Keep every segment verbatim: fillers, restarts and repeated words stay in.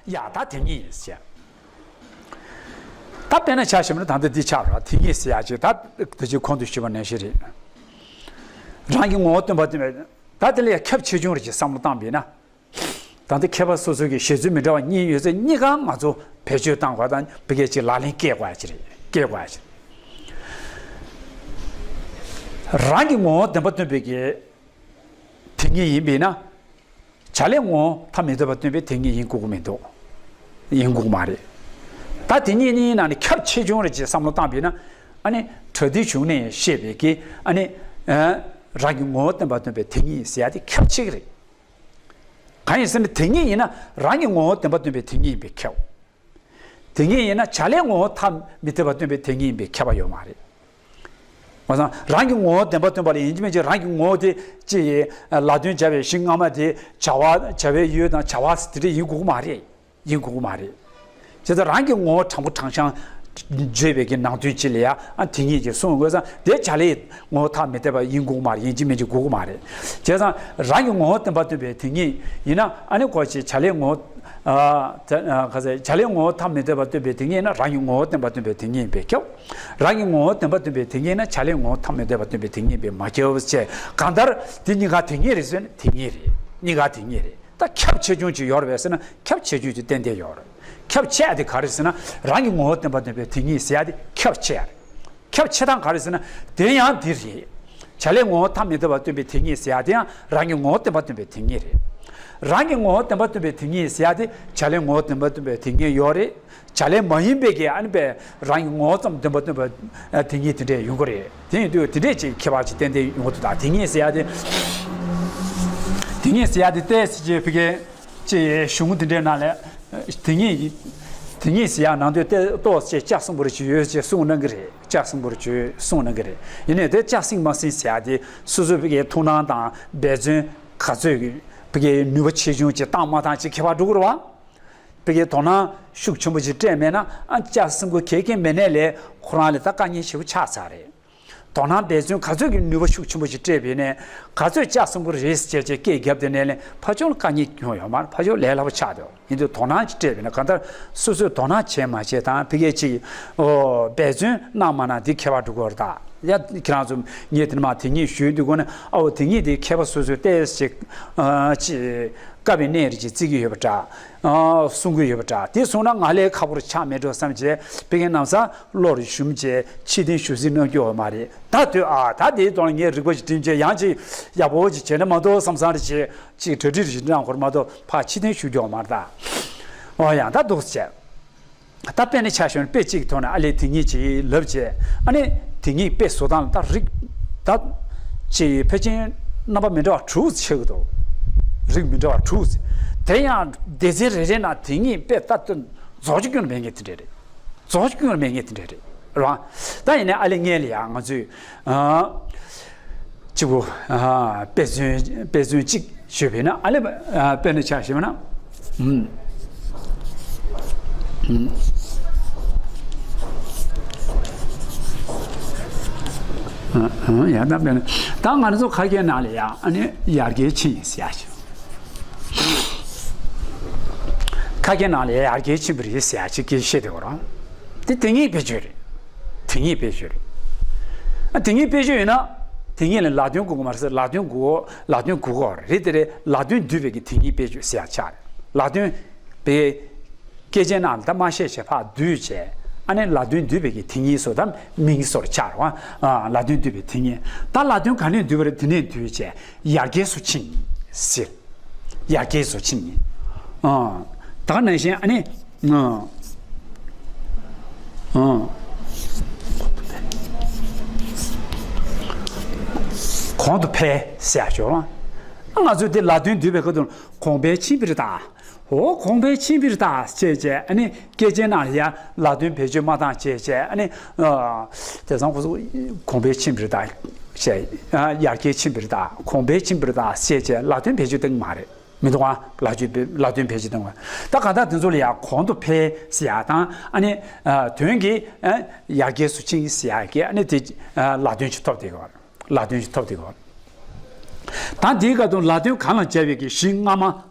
ཡ་ད་དེ་ཉིད་ཡིན་ཟེར། ད་དཔེར་ན་ཆ་བཞག་ན་ད་ལྟ་འདི་ཆགས་ར་དེ་ཉིད་ཟེར་ཡ་ཅིག་ད་དེ་ཅིག་གོང་དུ་ཞུས་པ་ནང་བཞིན་རེད། རང་གི་ངོ་བོ་སྟོན་པ་སྟོན་པའི་ད་དེ་ལ་ཡ་ཁྱབ་ཆེ་ཆུང་རེ་ཅིག་བསམ་བློ་བཏང་བས་ན། ད་ལྟ་མཁས་པ་སོ་སོ་གི་བཞེད་ཚུལ་མི་འདྲ་བ་གཉིས་ཡོད་ཚེ་གཉིས་ཀ་ང་ཚོ་བེད་སྤྱོད་བཏང་དགོས་དང་བི་གས་ཅིག་ལག་ལེན་སྐྱེལ་དགོས་ཡ་ཅིག་རེད་སྐྱེལ་དགོས་ཡ་ཅིག་རང་གི་ངོ་བོ་བདེན་པ་སྟོན་པའི་གི་དེ་ཉིད་ཡིན་པས་ན། བྱ་ལས་ངོ་བོ་ཐ་མི་དད་པ་སྟོན་པའི་དེ་ཉིད་ཡིན་དགོས་ཀྱི་མི་འདུག་ཡིན་དགོས་ཀྱི་མ་རེད། ད་དེ་ཉིད་གཉིས་ནང་ནས་ཁྱབ་ཆེ་ཆུང་རེ་ཅིག་བསམ་བློ་བཏང་བས་ན། ཨ་ནི་ཕྲ་དུས་གཞུང་ནས་བཤད་པའི་གི་ཨ་ནི་རང་གི་ངོ་བོ་བདེན་པ་སྟོན་པའི་དེ་ཉིད་ཟེར་ཡ་དེ་ཁྱབ་ཆེ་གི་རེད། གང་ཡིན་ཟེར་ན་དེ་ཉིད་ཡིན་ན་རང་གི་ངོ་བོ་བདེན་པ་སྟོན་པའི་དེ་ཉིད་ཡིན་པས་ཁྱབ། དེ་ཉིད་ཡིན་ན་བྱ་ལས་ངོ་བོ་ཐ་མི་དད་པ་སྟོན་པའི་དེ་ཉིད་ཡིན་པས་ཁྱབ་པ་ཡོད་མ་རེད། མ་སང་རང་གི་ངོ་བོ་བདེན་པ་སྟོན་པ་ལ་ཡིན་གཅིག་མིན་གཅིག་རང་གི་ངོ་བོ་དེ་ཅི་ཡིན་ལ་དོན་བྱ་བའི་གཞི་སྔ་མ་དེ་བྱ་བ་བྱ་བའི་ཡུལ་དང་བྱ་བ་དེ་འདྲ་ཡིན་དགོས་ཀྱི་མ་རེད། ཡིན་དགོས་ཀྱི་མ་རེད། བྱས་ཙང་རང་གི་ངོ་བོ་དྲང་པོ་དྲང་གཞག་བརྗོད་པའི་གི་ནང་དོན་ཅིག་ལ་ཡང་ཨ་དེ་ཉིད་ཀྱིས་གསུངས་དགོས་ཙང་དེ་བྱ་ལས་ངོ་བོ་ཐ་མི་དད་པ་ཡིན་དགོས་ཀྱི་མ་རེད། ཡིན་གཅིག་མིན་གཅིག་དགོས་ཀྱི་མ་རེད། བྱས་ཙང་རང་གི་ངོ་བོ་བདེན་པ་སྟོན་པའི་དེ་ཉིད་ཡིན་ན་ཨ་ནི་གོ་ཆེ་བྱ་ལས་ངོ་བོ་ཨ་ད་ཨ་ག་ཟེར་བྱ་ལས་ངོ་བོ་ཐ་མི་དད་པ་སྟོན་པའི་དེ་ཉིད་ཡིན་ན་རང་གི་ངོ་བོ་བདེན་པ་སྟོན་པའི་དེ་ཉིད་ཡིན་པས་ཁྱབ། རང་གི་ངོ་བོ་བདེན་པ་སྟོན་པའི་དེ་ཉིད་ཡིན་ན་བྱ་ལས་ངོ་བོ་ཐ་མི་དད་པ་སྟོན་པའི་དེ་ཉིད་ཡིན་པས་མ་ཁྱབ་ཅེས་གང་ལྟར་དེ་གཉིས་ཀ་དེ་ཉིད་རེད་ཟེར་ན་དེ་ཉིད་རེད། གཉིས་ཀ་དེ་ཉིད་རེད། ད་ཁྱབ་ཆེ་ཆུང་ཅིག་ཡོད་རེད་པས་ཟེར་ན་ཁྱབ་ཆེ་ཆུང་ཅིག་ཏན་ཏན་ཡོད་རེད། ཁྱབ་ཆེ་ཡ་དེ་ག་རེ་ཟེར་ན་རང་གི་ངོ་བོ་བདེན་པ་སྟོན་པའི་དེ་ཉིད་ཟེར་ཡ་དེ་ཁྱབ་ཆེ་ཡ་རེད། ཁྱབ་ཆེ་སྟངས་ག་རེ་ཟེར་ན་དེ་ཡང་འདི་རེད། བྱ་ལས་ངོ་བོ་ཐ་མི་དད་པ་སྟོན་པའི་དེ་ཉིད་ཟེར་ཡ་དེ་ཡང་རང་གི་ངོ་བོ་བདེན་པ་སྟོན་པའི་དེ་ཉིད་རེད། རང་གི་ངོ་བོ་བདེན་པ་སྟོན་པའི་དེ་ཉིད་ཟེར་ཡ་དེ་བྱ་ལས་ངོ་བོ་བདེན་པ་སྟོན་པའི་དེ་ཉིད་ཡོད་རེད། བྱ་ལས་མ་ཡིན་པའི་གི་ཨ་ནི་པའི་རང་གི་ངོ་བོ་ཙམ་བདེན་པ་སྟོན་པ་དེ་ཉིད་དེ་འདྲས་ཡོང་གི་རེད། དེ་ཡིན་དུས་དེ་འདྲས་ཅིག་ཁྱད་པར་ཅིག་ཏན་ཏན་ཡོང་གི་འདུག་ད་དེ་ཉིད་ཟེར་ཡ་དེ་དེ་ཉིད་ཟེར་ཡ་དེ་ཏོག་ཙམ་ཅིག་ཕ་གི་ཅིག་གཞུང་དེ་འདྲའི་ནང་ལ་དེ་ཉིད་དེ་ཉིད་ཟེར་ཡ་ནང་དུ་ཏོག་ཙམ་ལྕགས་སྲིན་པོར་ཅིག་ཡོད་ཅེས་གསུངས་གནང་གི་རེད། ལྕགས་སྲིན་པོར་ཅིག་གསུངས་གནང་གི་རེད། ཡིན་ནའི་དེ་ལྕགས་སྲིན་མ་སྲིན་ཟེར་ཡ་དེ་སོ་སོའི་ཕ་གི་ཐུགས་སྣང་དང་འབད་བརྩོན་ག་ཚོད་ཀྱི་ཕ་གི་ནུས་པ་ཆེ་ཆུང་ཅིག་བཏང་མ་བཏང་ཅིག་ཁྱད་པར་འགྲོ་གི་རེད་བ། ཕ་གིའི་དོ་སྣང་ཤུགས་ཆེན་པོ་ཅིག་སྤྲད་མེད་ན་ཨ་ལྕགས་སྲིན་པོ་གས་ཀྱི་མེད་ནས་ལས་ཁོ་རང་ལས་ད་དཀའ་ངལ་ཆེ་པོ་ཆགས་ཚར་རེད། དོ་སྣང་འབད་བརྩོན་ག་ཚོད་ཀྱི་ནུས་པ་ཤུགས་ཆེན་པོ་ཅིག་སྤྲད་པས་ནས་ག་ཚོད་ལྕགས་སྲིན་པོ་རེད་ཟེར་བྱས་སྐད་བརྒྱབ་དེ་ནས་ལས་ཕར་ཕྱོགས་ལ་དཀའ་ངལ་ཡོང་ཡོད་མ་རེད། ཕར་ཕྱོགས་ལས་སླ་པོ་ཆགས་འདུག་ཡིན་དུས་དོ་སྣང་ཅིག་སྤྲད་པས་ན་གང་ལྟར་སོ་སོས་དོ་སྣང་བྱས་མ་བྱས་དང་ཕ་གིའི་ཅིག་ཨོ་འབད་བརྩོན་གནང་མ་གནང་འདི་ཁྱད་པར་འགྲོ་གི་རེད་ད། ཡ་ཁྱེད་རང་ཚོ་ངས་དེ་ནས་མ་དེ་ཉིད་ཞུས་འདུག་གོ་ནས་ཨའོ་དེ་ཉིད་དེ་མཁས་པ་སོ་སོས་ཏོག་ཙམ་ཅིག་ཨ་ཅིག་བཀའ་བའི་གནས་རེ་ཅིག་བརྩི་གི་ཡོད་པ་འདྲ། ཨ་གསུང་གི་ཡོད་པ་འདྲ། དེ་གསུང་ན་ང་ལས་ཁག་པོ་རེ་ཆགས་མེད་འགྲོ་བསམ་བྱས་ཕ་གི་ནམ་སང་བློ་རུ་ཞུམ་བྱས་ཕྱིར་འཐེན་ཞུ་སྲིད་གནང་རྒྱུ་ཡོད་མ་རེད། ད་དུས་ཨ་ད་དེའི་ཐོག་ལ་ངས་རིག་པ་ཞིག་བསྒྲིམས་བྱས་ཡང་ཅིག་ཡག་པོ་ཅིག་བྱས་ན་མ་གཏོགས་བསམ་བསམ་རེ་བྱས་ཅིག་གྲ་སྒྲིག་རེ་ཞིག་གནང་དགོས་རེད་མ་གཏོགས་ཕར་ཕྱིར་འཐེན་ཞུ་རྒྱུ་ཡོད་མ་རེད་ད། ཨོ་ཡང་ད་འདུག་བྱས། ད་དཔེ་ནི་ཆ་བཞག་ན་དཔེ་གཅིག་གི་ཐོག་ནས་ཨ་ལས་དེ་ཉིད་ཅིག་ལབ་བྱས་ཨ་ནི་དེ་ཉིད་དཔེ་བཟོ་སྟངས་ལ་ད་རིགས་ད་ཅིག་ཕལ་ཆེར་རྣམ་པ་མི་འདྲ་བ་དྲུག་ཆགས་ཀྱི་འདུག་རིགས་མི་འདྲ་བ་དྲུག་དེ་ཡང་སྡེ་ཚན་རེ་རེ་ན་དེ་ཉིད་དཔེ་ད་དོན་རྫོགས་ཀྱི་སྐྱོན་མེད་ངེས་དེ་འདྲ་རེད། རྫོགས་ཀྱི་སྐྱོན་མེད་ངེས་དེ་འདྲ་རེད་རང་ད་ཡིན་ནའི་ཨ་ལས་ངས་ལ་ཡང་ང་ཚོས་ཨ། གཅིག་པུ་ཨ་དཔེ་མཚོན་དཔེ་མཚོན་གཅིག་ཞུས་པས་ན་ཨ་ལས་ཨ་དཔེར་ན་ཆ་བཞག་ན་ཨུམ་ཨུམ་ཨ་ཨ་ཡང་ད་དཔེར་ན་ད་ང་ཚོ་ཁ་སྐད་ནང་ལ་ཡང་ཨ་ནི་ཡར་རྒྱས་ཕྱིན་ཡིན་ཟེར་ཡ་ཞིག་ཁ་སྐད་ནང་ལ་ཡར་རྒྱས་ཕྱིན་པ་རེད་ཟེར་ཡ་ཅིག་གི་བཤད་དེ་གོ་རང་། དེ་དེ་ཉིད་བེད་སྤྱོད་རེད། དེ་ཉིད་བེད་སྤྱོད་རེད། ཨ་དེ་ཉིད་བེད་སྤྱོད་ཡིན་ན། དེ་ཉིད་ལ་ལ་དོན་དགོས་ཀྱི་མ་རེད་ཟེར་ལ་དོན་དགོས་ལ་དོན་དགོས་ཀྱི་རེད་དེ་རེད་ལ་དོན་བསྡུས་པའི་གི་དེ་ཉིད་བེད་སྤྱོད་ཟེར་ཡ་ཆགས་རེད། ལ་དོན་པའི་སྐད་ཆའི་ནང་ལ་ད་མ་བཤད་བྱས་ཕར་བསྡུས་བྱས་ཨ་ནི་ལ་དོན་བསྡུས་པའི་གི་དེ་ཉིད་སོ་ད་མིང་སོར་ཆགས་རེད་བ། ལ་དོན་བསྡུས་པའི་དེ་ཉིད་ད་ལ་དོན་ག་ནས་བསྡུས་པ་རེད་དེ་ནས་བསྡུས་བྱས། ཡར་རྒྱས་སུ་ཕྱིན་ཟེར། ཡར་རྒྱས་སུ་ཕྱིན། ཨ། ད་ག་ནང་བཞིན་ཨ་ནི། ཨ། ཨ། གོང་དུ་འཕེལ་ཟེར་ཡ་ཞོག་ང་ཚོས་དེ་ལ་དོན་བསྡུས་པའི་སྐབས་དུ་གོང་འཕེལ་ཕྱིན་པ་རེད་ད། འོ་གོང་འཕེལ་ཕྱིན་པ་རེད་ད་ཅེས་བྱས་ཨ་ནི། སྐད་ཆའི་ནང་ལ་ཡང་ལ་དོན་བེད་སྤྱོད་མ་བཏང་བྱས་བྱས་ཨ་ནི། དེང་སང་ཁོ་ཚོ་གོང་འཕེལ་ཕྱིན་པ་རེད་ད། བྱས། ཡར་རྒྱས་ཕྱིན་པ་རེད་ད། གོང་འཕེལ་ཕྱིན་པ་རེད་ད་ཟེར་བྱས་ལ་དོན་བེད་སྤྱོད་བཏང་གི་མ་རེད། མི་འདུག་ཨ། ལ་དོན་བེད་ལ་དོན་བེད་སྤྱོད་བཏང་བ། ད་གང་ལྟར་དེ་ཚོ་ལ་ཡང་གོང་དུ་འཕེལ་ཟེར་ཡ་དང་ཨ་ནི། དོན་གྱིས་ཡར་རྒྱས་སུ་ཕྱིན་ཟེར་ཡ་གི་ཨ་ནི་དེ་ལ་དོན་ཞིག་ཐོབ་བསྡད་ཀྱི་ཡོད་རེད། ལ་དོན་ཞིག་ཐོབ་བསྡད་ཀྱི་ཡོད་རེད། ད་དེའི་སྐབས་དུ་ལ་དོན་གང་ལ་སྦྱར་བའི་གི་གཞི་སྔ་མ།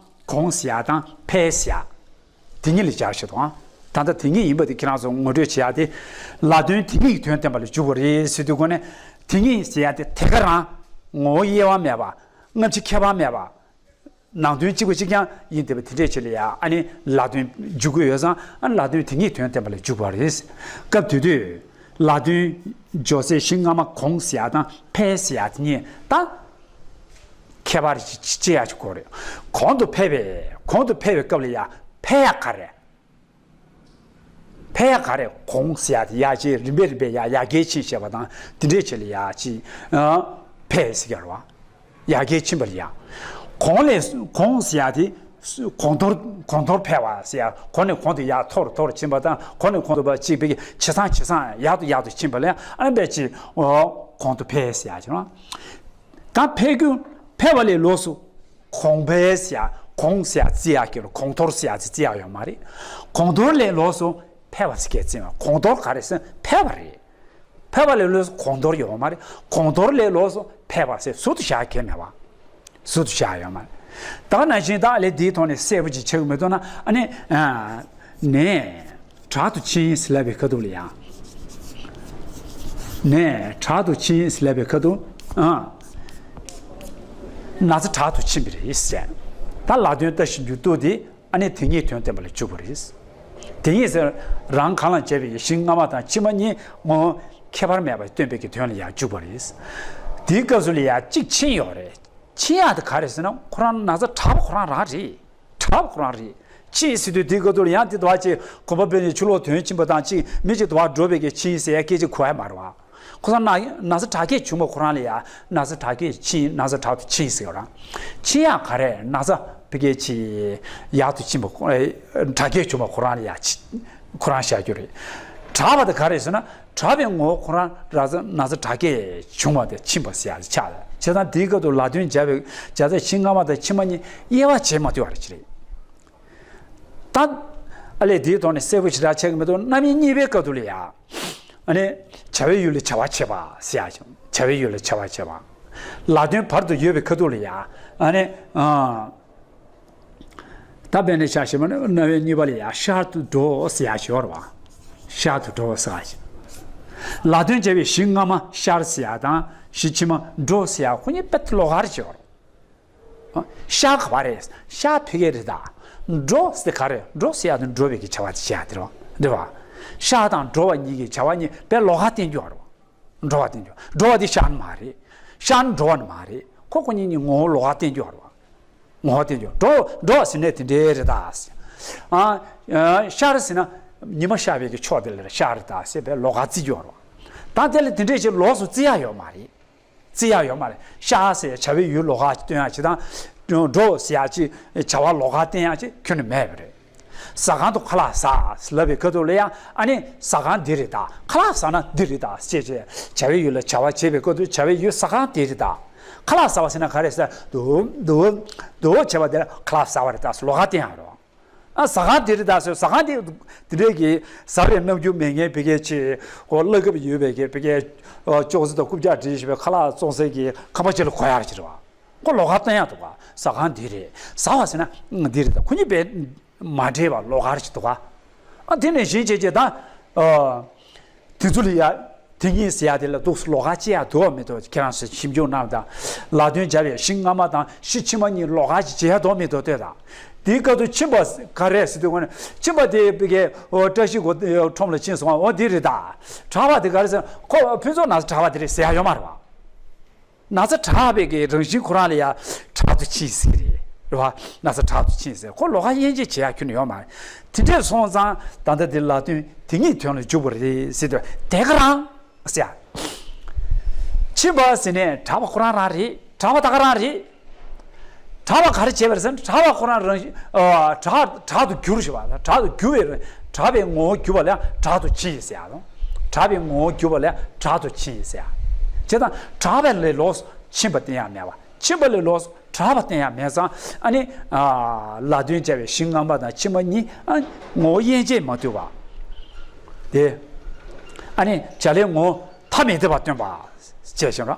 གོང་ཟེར་ཡ་དང་འཕེལ་ཟེར་ཡ། དེ་ཉིད་ལ་སྦྱར་བཞིན་འདུག་ཨང་། ད་ལྟ་དེ་ཉིད་ཡིན་པ་དེ་ཁྱེད་རང་ཚོ་ངོ་སྤྲོད་བྱེད་ཡག་དེ། ལ་དོན་དེ་ཉིད་ཀྱི་དོན་བསྟན་པ་ལ་འཇུག་པ་རེད་ཟེར་དུས་སྒོ་ནས། དེ་ཉིད་ཟེར་ཡག་དེ་དེ་ག་རང་ངོ་བོ་དབྱེ་བ་མེད་པ། སྔ་ཕྱི་ཁྱད་པར་མེད་པ། ནང་དོན་གཅིག་པ་གཅིག་རྐྱང་ཡིན་བསྡད་པ་དེ་འདྲས་ཅིག་ལ་ཡ། ཨ་ནི་ལ་དོན་འཇུག་གི་ཡོད་ཙང་། ཨ་ནི་ལ་དོན་དེ་ཉིད་དོན་བསྟན་པ་ལ་འཇུག་པ་རེད། སྐབས་དེ་དུས་ལ་དོན་སྦྱོར་ཚེ་གཞི་སྔ་མ་གོང་ཟེར་ཡག་དང་འཕེལ་ཟེར་ཡག་དེ་གཉིས་ད་ཁྱད་པར་ཅི་ཅི་ཡག་ཅིག་གོ་རེད། གོང་དུ་འཕེལ་བའི། གོང་དུ་འཕེལ་བའི་སྐབས་ལ་ཡ་འཕེལ་ཡག་ག་རེ། འཕེལ་ཡག་ག་རེ། གོང་ཟེར་ཡག་དེ་ཡར་ཅིག་རིམ་པས་རིམ་པས་ཡར་ཡར་རྒྱས་ཕྱིན་བྱས་པ་དང་དེ་འདྲས་ཅིག་ལ་ཡ་ཅིག་ཨ་འཕེལ་ཟེར་གྱི་རེད་བ། ཡར་རྒྱས་ཕྱིན་པ་ལ་ཡ། གོང་ལས། གོང་ཟེར་ཡག་དེ་གོང་མཐོར། གོང་མཐོར་འཕེལ་བ་ཟེར་ཡག་གོང་ནས་གོང་དུ་ཡར་མཐོ་རུ་མཐོ་རུ་ཕྱིན་པ་དང་། གོང་ནས་གོང་དུ་ཕར་ཅིག་བེད་ཇེ་བཟང་ཇེ་བཟང་ཡག་ཏུ་ཡག་ཏུ་ཕྱིན་པ་ལ་ཡ། ཨ་ནི་བེད་ཅིག་གོང་དུ་འཕེལ་ཟེར་ཡག་ཅིག་རེད་བ། ད་འཕེལ་རྒྱུ། འཕེལ་བ་ལས་ལོགས་སུ། གོང་འཕེལ་ཟེར་ཡག་གོང་ཟེར་ཡག་བརྩི་ཡག་གི་རེད། གོང་མཐོར་ཟེར་ཡག་བརྩི་ཡག་ཡོད་མ་རེད། གོང་མཐོར་ལས་ལོགས་སུ་འཕེལ་བ་ཟེར་གྱི་བརྩི་ཡག་གོང་མཐོར་ག་རེ་ཟེར། འཕེལ་བ་རེད། འཕེལ་བ་ལས་ལོགས་སུ་གོང་མཐོར་ཡོད་མ་རེད། གོང་མཐོར་ལས་ལོགས་སུ་འཕེལ་བ་ཟེར་ཟུར་དུ་བཞག་གི་མེད་པ། ཟུར་དུ་བཞག་ཡོད་མ་རེད། ད་ག་ནང་བཞིན་ད་ལས་འདིའི་ཐོག་ནས་གསལ་པོ་ཅིག་ཆགས་ཀྱི་མི་འདུག་ན། ཨ་ནི་ཨ་ནས། དྲག་ཏུ་ཕྱིན་ཟེར་ལབ་པའི་ཁ་ཐུག་ལ་ཡ། ནས་དྲག་ཏུ་ཕྱིན་ཟེར་ལབ་པའི་ཁ་ཐུག་ཨ། ན་ཚ་དྲག་ཏུ་ཕྱིན་པ་རེད་ཟེར། ད་ལ་དོན་ལྟ་ཞིབ་འཇུག་ཏུ་དེ། ཨ་ནི་དེ་ཉིད་དོན་བསྟན་པ་ལ་འཇུག་པ་རེད། དེ་ཉིད་ཟེར། རང་གང་ལ་བྱས་པའི་གཞི་སྔ་མ་དང་ཕྱི་མ་གཉིས་ངོ་བོ་ཁྱད་པར་མེད་པར་སྟོན་པའི་གི་དོན་ལ་ཡང་འཇུག་པ་རེད། དེའི་སྐབས་སུ་ལ་ཡང་གཅིག་ཕྱིན་ཡོད་རེད། ཕྱིན་ཡག་དེ་ག་རེད་ཟེར་ན། ཁོ་རང་ན་ཚ་དྲག་པ་ཁོ་རང་རང་རེད། དྲག་པ་ཁོ་རང་རེད། ཕྱིན་ཟེར་དུས་དེའི་སྐབས་དུ་ལ་ཡང་དེ་འདྲ་བ་ཅིག་གོམ་པ་སྤོས་ནས་ཕྱི་ལོགས་ཐོན་ཕྱིན་པ་དང་། གཅིག་མི་གཅིག་འདྲ་བ་འགྲོ་བའི་གི་ཕྱིན་ཟེར་ཡ་སྐད་ཆ་གོ་ཡ་མ་རེད་བ། ཁོ་ཚོ་ན་ན་ཚ་དྲག་སྐྱེད་བྱུང་བ་ཁོ་རང་ལ་ཡ། ན་ཚ་དྲག་སྐྱེད་ཕྱིན། ན་ཚ་དྲག་ཏུ་ཕྱིན་ཟེར་བ་རང་། ཕྱིན་ཡག་ག་རེ། ན་ཚ་ཕ་གི་ཅིག་ཡག་ཏུ་ཕྱིན་པ་ཁོ། ཨེ། དྲག་སྐྱེད་བྱུང་བ་ཁོ་རང་ལ་ཡ་ཕྱི། ཁོ་རང་བཞག་རྒྱུ་རེད། དྲག་པ་དེ་ག་རེ་ཟེར་ན། དྲག་པའི་ངོ་བོ་ཁོ་རང་རང་ཚོ་ན་ཚ་དྲག་སྐྱེད་བྱུང་བ་དེ་ཕྱིན་པ་ཟེར་ཡག་ཆགས་རེད། བྱས་ཙང་དེའི་སྐབས་དུ་ལ་དོན་སྦྱར་བའི་སྦྱར་ཚེ་གཞི་སྔ་མ་དང་ཕྱི་མ་གཉིས་དབྱེ་བ་འབྱེད་མ་ཐུབ་པ་རེད་ཅེས་རེད། ད་ཨ་ལས་དེའི་ཐོག་ནས་གསལ་པོ་ཞེ་དྲག་ཆགས་ཀྱི་མི་འདུག་རྣམ་དབྱེ་གཉིས་པའི་སྐབས་དུ་ལ་ཡ། ཨ་ནི་བྱ་བའི་ཡུལ་ལ་བྱ་བ་བྱེད་པ་ཟེར་ཡག་བྱ་བའི་ཡུལ་ལ་བྱ་བ་བྱེད་པ། ལ་དོན་བར་དུ་ཡོད་པའི་ཁ་ཐུག་ལ་ཡ། ཨ་ནི་ཨ། ད་དཔེར་ན་ཆ་བཞག་པ་ན་རྣམ་དབྱེ་གཉིས་པ་ལ་ཡ་ཤར་དུ་འགྲོ་ཟེར་ཡག་ཞིག་ཡོད་རེད་བ། ཤར་དུ་འགྲོ་ཟེར་ཡག་ཞིག་ལ་དོན་སྦྱར་བའི་གཞི་སྔ་མ་ཤར་ཟེར་ཡག་དང་གཞི་ཕྱི་མ་འགྲོ་ཟེར་ཡག་ཁོ་གཉིས་དཔེ་ལོགས་ཀ་རེ་ཞིག་ཡོད་རེད། ཤར་ག་པར་རེད། ཤར་ཕ་གིར་རེད་ད། འགྲོ་ཟེར་ག་རེ། འགྲོ་ཟེར་ཡག་དེ་འགྲོ་བའི་གི་བྱ་བ་དེ་བྱེད་ཡག་དེ་རེད་བ། རེད་བ། ཤར་དང་འགྲོ་བ་གཉིས་ཀྱི་བྱ་བ་གཉིས་དཔེ་ལོགས་ཀ་བསྟན་རྒྱུ་ཡོད་རེད་བ། འགྲོ་བ་བསྟན་རྒྱུ། འགྲོ་བ་དེ་ཤར་ནི་མ་རེད། ཤར་ནི་འགྲོ་བ་ནི་མ་རེད། ཁོ་ཁོ་གཉིས་གཉིས་ངོ་བོ་ལོགས་ཀ་བསྟན་རྒྱུ་ཡོད་རེད་བ། ངོ་བོ་བསྟན་རྒྱུ། འགྲོ། འགྲོ་བ་ཟེར་ནས་དེ་འདྲའི་རེད་ད་ཟེར། ཨ། ཤར་ཟེར་ན་ཉི་མ་ཤར་བའི་གི་ཕྱོགས་དེ་ལ་ཤར་རེད་ད་ཟེར་དཔེ་ལོགས་ཀ་བརྩི་རྒྱུ་ཡོད་རེད་བ། ད་དེ་ལ་དེ་འདྲའི་ཅིག་ལོགས་སུ་བརྩི་ཡག་ཡོད་མ་རེད། བརྩི་ཡག་ཡོད་མ་རེད། ཤར་ཟེར་བྱ་བའི་ཡུལ་ལོགས་ཀ་སྟོན་ཡག་ཅིག་དང་། འགྲོ་ཟེར་ཡག་ཅིག་བྱ་བ་ལོགས་ཀ་བསྟན་ཡག་ཅིག་ཁྱོན་ནས་མེད་པ་རེད། ཟ་ཁང་དུ་ཁ་ལག་ཟ་ལབ་པའི་ཁ་ཐུག་ལ་ཡང་། ཨ་ནི་ཟ་ཁང་འདི་རེད་ད། ཁ་ལག་ཟ་ན་འདི་རེད་ད་ཅེས་བྱས། བྱ་བའི་ཡུལ་ལ་བྱ་བ་བྱེད་པའི་སྐབས་དུ་བྱ་བའི་ཡུལ་ཟ་ཁང་འདི་རེད་ད། ཁ་ལག་ཟ་བ་ཟེར་ན་ག་རེ་ཟེར། འདུག་འདུག་འདུག་བྱས་པ་དེ་ལ་ཁ་ལག་ཟ་བ་རེད་ད་ཟེར་ལོགས་ཀ་བསྟན་ཡག་རེད། ཨ། ཟ་ཁང་འདི་རེད་ད་ཟེར། ཟ་ཁང་འདི་འདི་འདྲའི་གི་ཟ་བའི་རྣམ་འགྱུར་མེད་མཁན་ཕ་གིའི་ཅིག་ཨོ་བླ་གབ་ཡོད་པའི་གི་ཕ་གིའི་ཨོ་ཅོག་ཙེ་དང་རྐུབ་བཀྱག་སྒྲིལ་བྱས་པའི་ཁ་ལག་བཙོང་སའི་གི་ཁང་པ་ཅིག་ལ་གོ་ཡག་ཅིག་རེད་བ། ཁོ་ལོགས་ཀ་བསྟན་ཡག་འདུག་ག་ཟ་ཁང་འདི་རེད། ཟ་བ་ཟེར་ན་འདི་རེད་ད། ཁོ་གཉིས་དཔེ་མ་འདྲེས་པ་ལོགས་ཀ་ཅིག་འདུག་ག་ཨ། དེ་ནས་གཞན་བྱས་བྱས་ད། ཨ། དེ་ཚོ་ལ་ཡ། དེ་གཉིས་ཟེར་ཡག་དེ་ལ་འདུག་སེ་ལོགས་ཀ་བྱེད་ཡག་འདུག་མི་འདུག་ཁྱེད་རང་ཚོས་ཞིབ་འཇུག་གནང་དང་། ལ་དོན་སྦྱར་བའི་གཞི་སྔ་མ་དང་གཞི་ཕྱི་མ་གཉིས་ལོགས་ཀ་ཅིག་བྱེད་ཡག་འདུག་མི་འདུག་ལྟོས་དང་། དེའི་སྐབས་དུ་ཕྱིན་པ་ག་རེ་ཟེར་དུས་སྒོ་ནས། ཕྱིན་པ་དེ་ཕ་གིའི་ཨོ་བཀྲ་ཤིས་སྒོ་ཁྲོམ་ལ་ཕྱིན་སོང་བ། འོ་འདི་རེད་ད། དྲག་པ་དེ་ག་རེ་ཟེར། ཁོ་ཕུན་ཚོགས་ན་ཚ་དྲག་པ་དེ་རེད་ཟེར་ཡག་ཡོད་མ་རེད་བ། ན་ཚ་དྲག་པའི་གི་རང་བཞིན་ཁོ་རང་ལ་ཡ་དྲག་ཏུ་ཕྱིན་ཟེར་གི་རེད་རེད་བ། ན་ཚ་དྲག་ཏུ་ཕྱིན་ཟེར། ཁོ་ལོགས་ཀ་དབྱེ་འབྱེད་བྱེད་ཡག་ཁྱོན་ནས་ཡོད་མ་རེད། དེ་འདྲས་སོང་ཙང་ད་ལྟ་འདི་ལ་དོན་དེ་ཉིད་དོན་ལ་འཇུག་པ་རེད་ཟེར་དུས་དེ་ག་རང་ཟེར། ཕྱིན་པ་ཟེར་ནས་དྲག་པ་ཁོ་རང་རང་རེད། དྲག་པ་ད་ག་རང་རེད། དྲག་པ་ག་རེ་བྱས་པ་རེད་ཟེར་ན། དྲག་པ་ཁོ་རང་རང་བཞིན། ཨ། དྲག་དྲག་ཏུ་གྱུར་ཞེས་པ་ལ། དྲག་ཏུ་གྱུར་བའི་དྲག་པའི་ངོ་བོ་གྱུར་པ་ལ་ཡང་དྲག་ཏུ་ཕྱིན་ཟེར་ཡག་དང་། དྲག་པའི་ངོ་བོ་གྱུར་པ་ལ་ཡང་དྲག་ཏུ་ཕྱིན་ཟེར་ཡག་བྱས་ཙང་དྲག་པ་ལས་ལོགས་སུ་ཕྱིན་པ་བསྟན་ཡག་མེད་པ། ཕྱིན་པ་ལས་ལོགས་སུ་དྲག་པ་བསྟན་ཡག་མེད་ཙང་། ཨ་ནི། ཨ། ལ་དོན་སྦྱར་བའི་གཞི་སྔ་མ་དང་ཕྱི་མ་གཉིས། ཨ། ངོ་བོ་དབྱེ་འབྱེད་མ་ཐུབ་པ། དེ། ཨ་ནི་བྱ་ལས་ངོ་བོ་ཐ་མི་དད་པ་སྟོན་པ་བྱས་ཤིང་ར།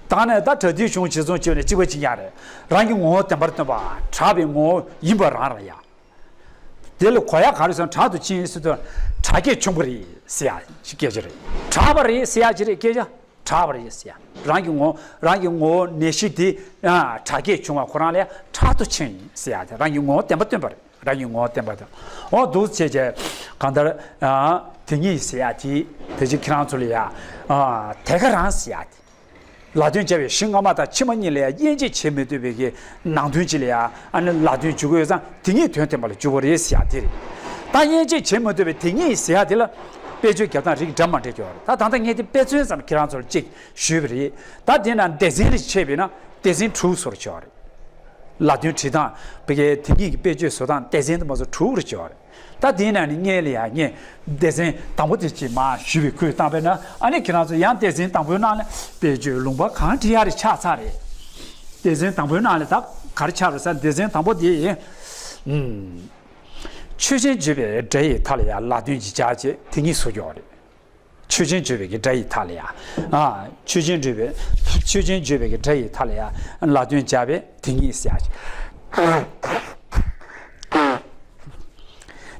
ད་ནས་ད་དྲག་མཐུན་གཞུང་ཇི་བཟུང་བྱས་ནས་གཅིག་པ་གཅིག་རྐྱང་རེད། རང་གི་ངོ་བོ་བདེན་པར་སྟོན་པ། དྲག་པའི་ངོ་བོ་ཡིན་པ་རང་རང་ཡ། དེ་ལ་གོ་ཡ་ག་རེ་ཟེར་ན། དྲག་ཏུ་ཕྱིན་ཟེར་དུས་དྲག་སྐྱེད་བྱུང་བ་རེད་ཟེར་ཡ་ཞིག་སྐད་ཆ་རེད། དྲག་པ་རེད་ཟེར་ཡ་ཅིག་རེད། སྐད་ཆ་དྲག་པ་རེད་ཟེར་ཡ། རང་གི་ངོ་རང་གི་ངོ་བོ་ནད་གཞི་དེ་ཨ་དྲག་སྐྱེད་བྱུང་བ་ཁོ་རང་ལ་ཡ་དྲག་ཏུ་ཕྱིན་ཟེར་ཡ་དེ་རང་གི་ངོ་བོ་བདེན་པ་སྟོན་པ་རེད། རང་གི་ངོ་བོ་བདེན་པ་དང་། འོ་འདུག་བྱས་བྱས་གང་ལྟར་ཨ་དེ་ཉིད་ཟེར་ཡ་དེ་དེ་ཅིག་ཁྱེད་རང་ཚོ་ལ་ཡ་ཨ་དེ་ག་རང་ཟེར་ཡ་དེ། ལ་དོན་བྱ་བའི་གཞི་སྔ་མ་དང་ཕྱི་མ་གཉིས་ལ་ཡང་དབྱེ་འབྱེད་བྱེད་མི་ཐུབ་པའི་གི་ནང་དོན་ཅིག་ལ་ཡང་ཨ་ནི་ལ་དོན་འཇུག་དགོས་ཙང་དེ་ཉིད་དོན་བསྟན་པ་ལ་འཇུག་པ་རེད་ཟེར་ཡ་དེ་རེད། ད་དབྱེ་འབྱེད་བྱེད་མི་ཐུབ་པའི་དེ་ཉིད་ཟེར་ཡ་དེ་ལ་དཔེ་བརྗོད་རྒྱབ་སྟངས་རིགས་འདྲ་མ་འདྲ་ཡོད་རེད། ད་ད་ལྟ་ངས་དེ་དཔེ་མཚོན་ཙམ་ཁྱེད་རང་ཚོར་གཅིག་ཞུས་པ་རེད། ད་དེ་ན་སྡེ་ཚན་ལ་ཕྱེ་བས་ན་སྡེ་ཚན་དྲུག་བཟོ་འདྲ་ཡོད་རེད། ལ་དོན་བྲིས་སྟངས་བི་གའི་དེ་ཉིད་ཀྱི་དཔེ་བརྗོད་བཟོ་སྟངས་སྡེ་ཚན་དུ་མ་བཟོ་དྲུག་རེ་ཡོད་རེད། ད་དེའི་ནང་ནས་སྔོན་ལ་ཡང་ངས་སྡེ་ཚན་དང་པོ་དེ་ཅིག་མར་ཞུས་པའི་ཁུལ་བཏང་པས་ན། ཨ་ནི་ཁྱེད་རང་ཚོ་ཡང་སྡེ་ཚན་དང་པོའི་ནང་ལ་དཔེ་བརྗོད་ལུང་པ་གང་བྲིས་ཡ་རེ་ཆགས་ཚར་རེད། སྡེ་ཚན་དང་པོའི་ནང་ལ་ད་ག་རེ་ཆགས་རེད་ཟེར་ན། སྡེ་ཚན་དང་པོ་དེ་ཨུམ། ཆོས་ཅན་བརྗོད་པའི་སྒྲ་ཡི་མཐའ་ལ་ཡང་ལ་དོན་གྱི་སྦྱར་བྱེད་དེ་ཉིད་བཟོ་རྒྱུ་རེད། ཆོས་ཅན་བརྗོད་པའི་གི་སྒྲ་ཡི་མཐའ་ལ་ཡང་། ཨ། ཆོས་ཅན་བརྗོད་པའི་ཆོས་ཅན་བརྗོད་པའི་གི་སྒྲ་ཡི་མཐའ་ལ་ཡང་ལ་དོན་སྦྱར་བས་དེ་ཉིད་ཟེར་ཡ།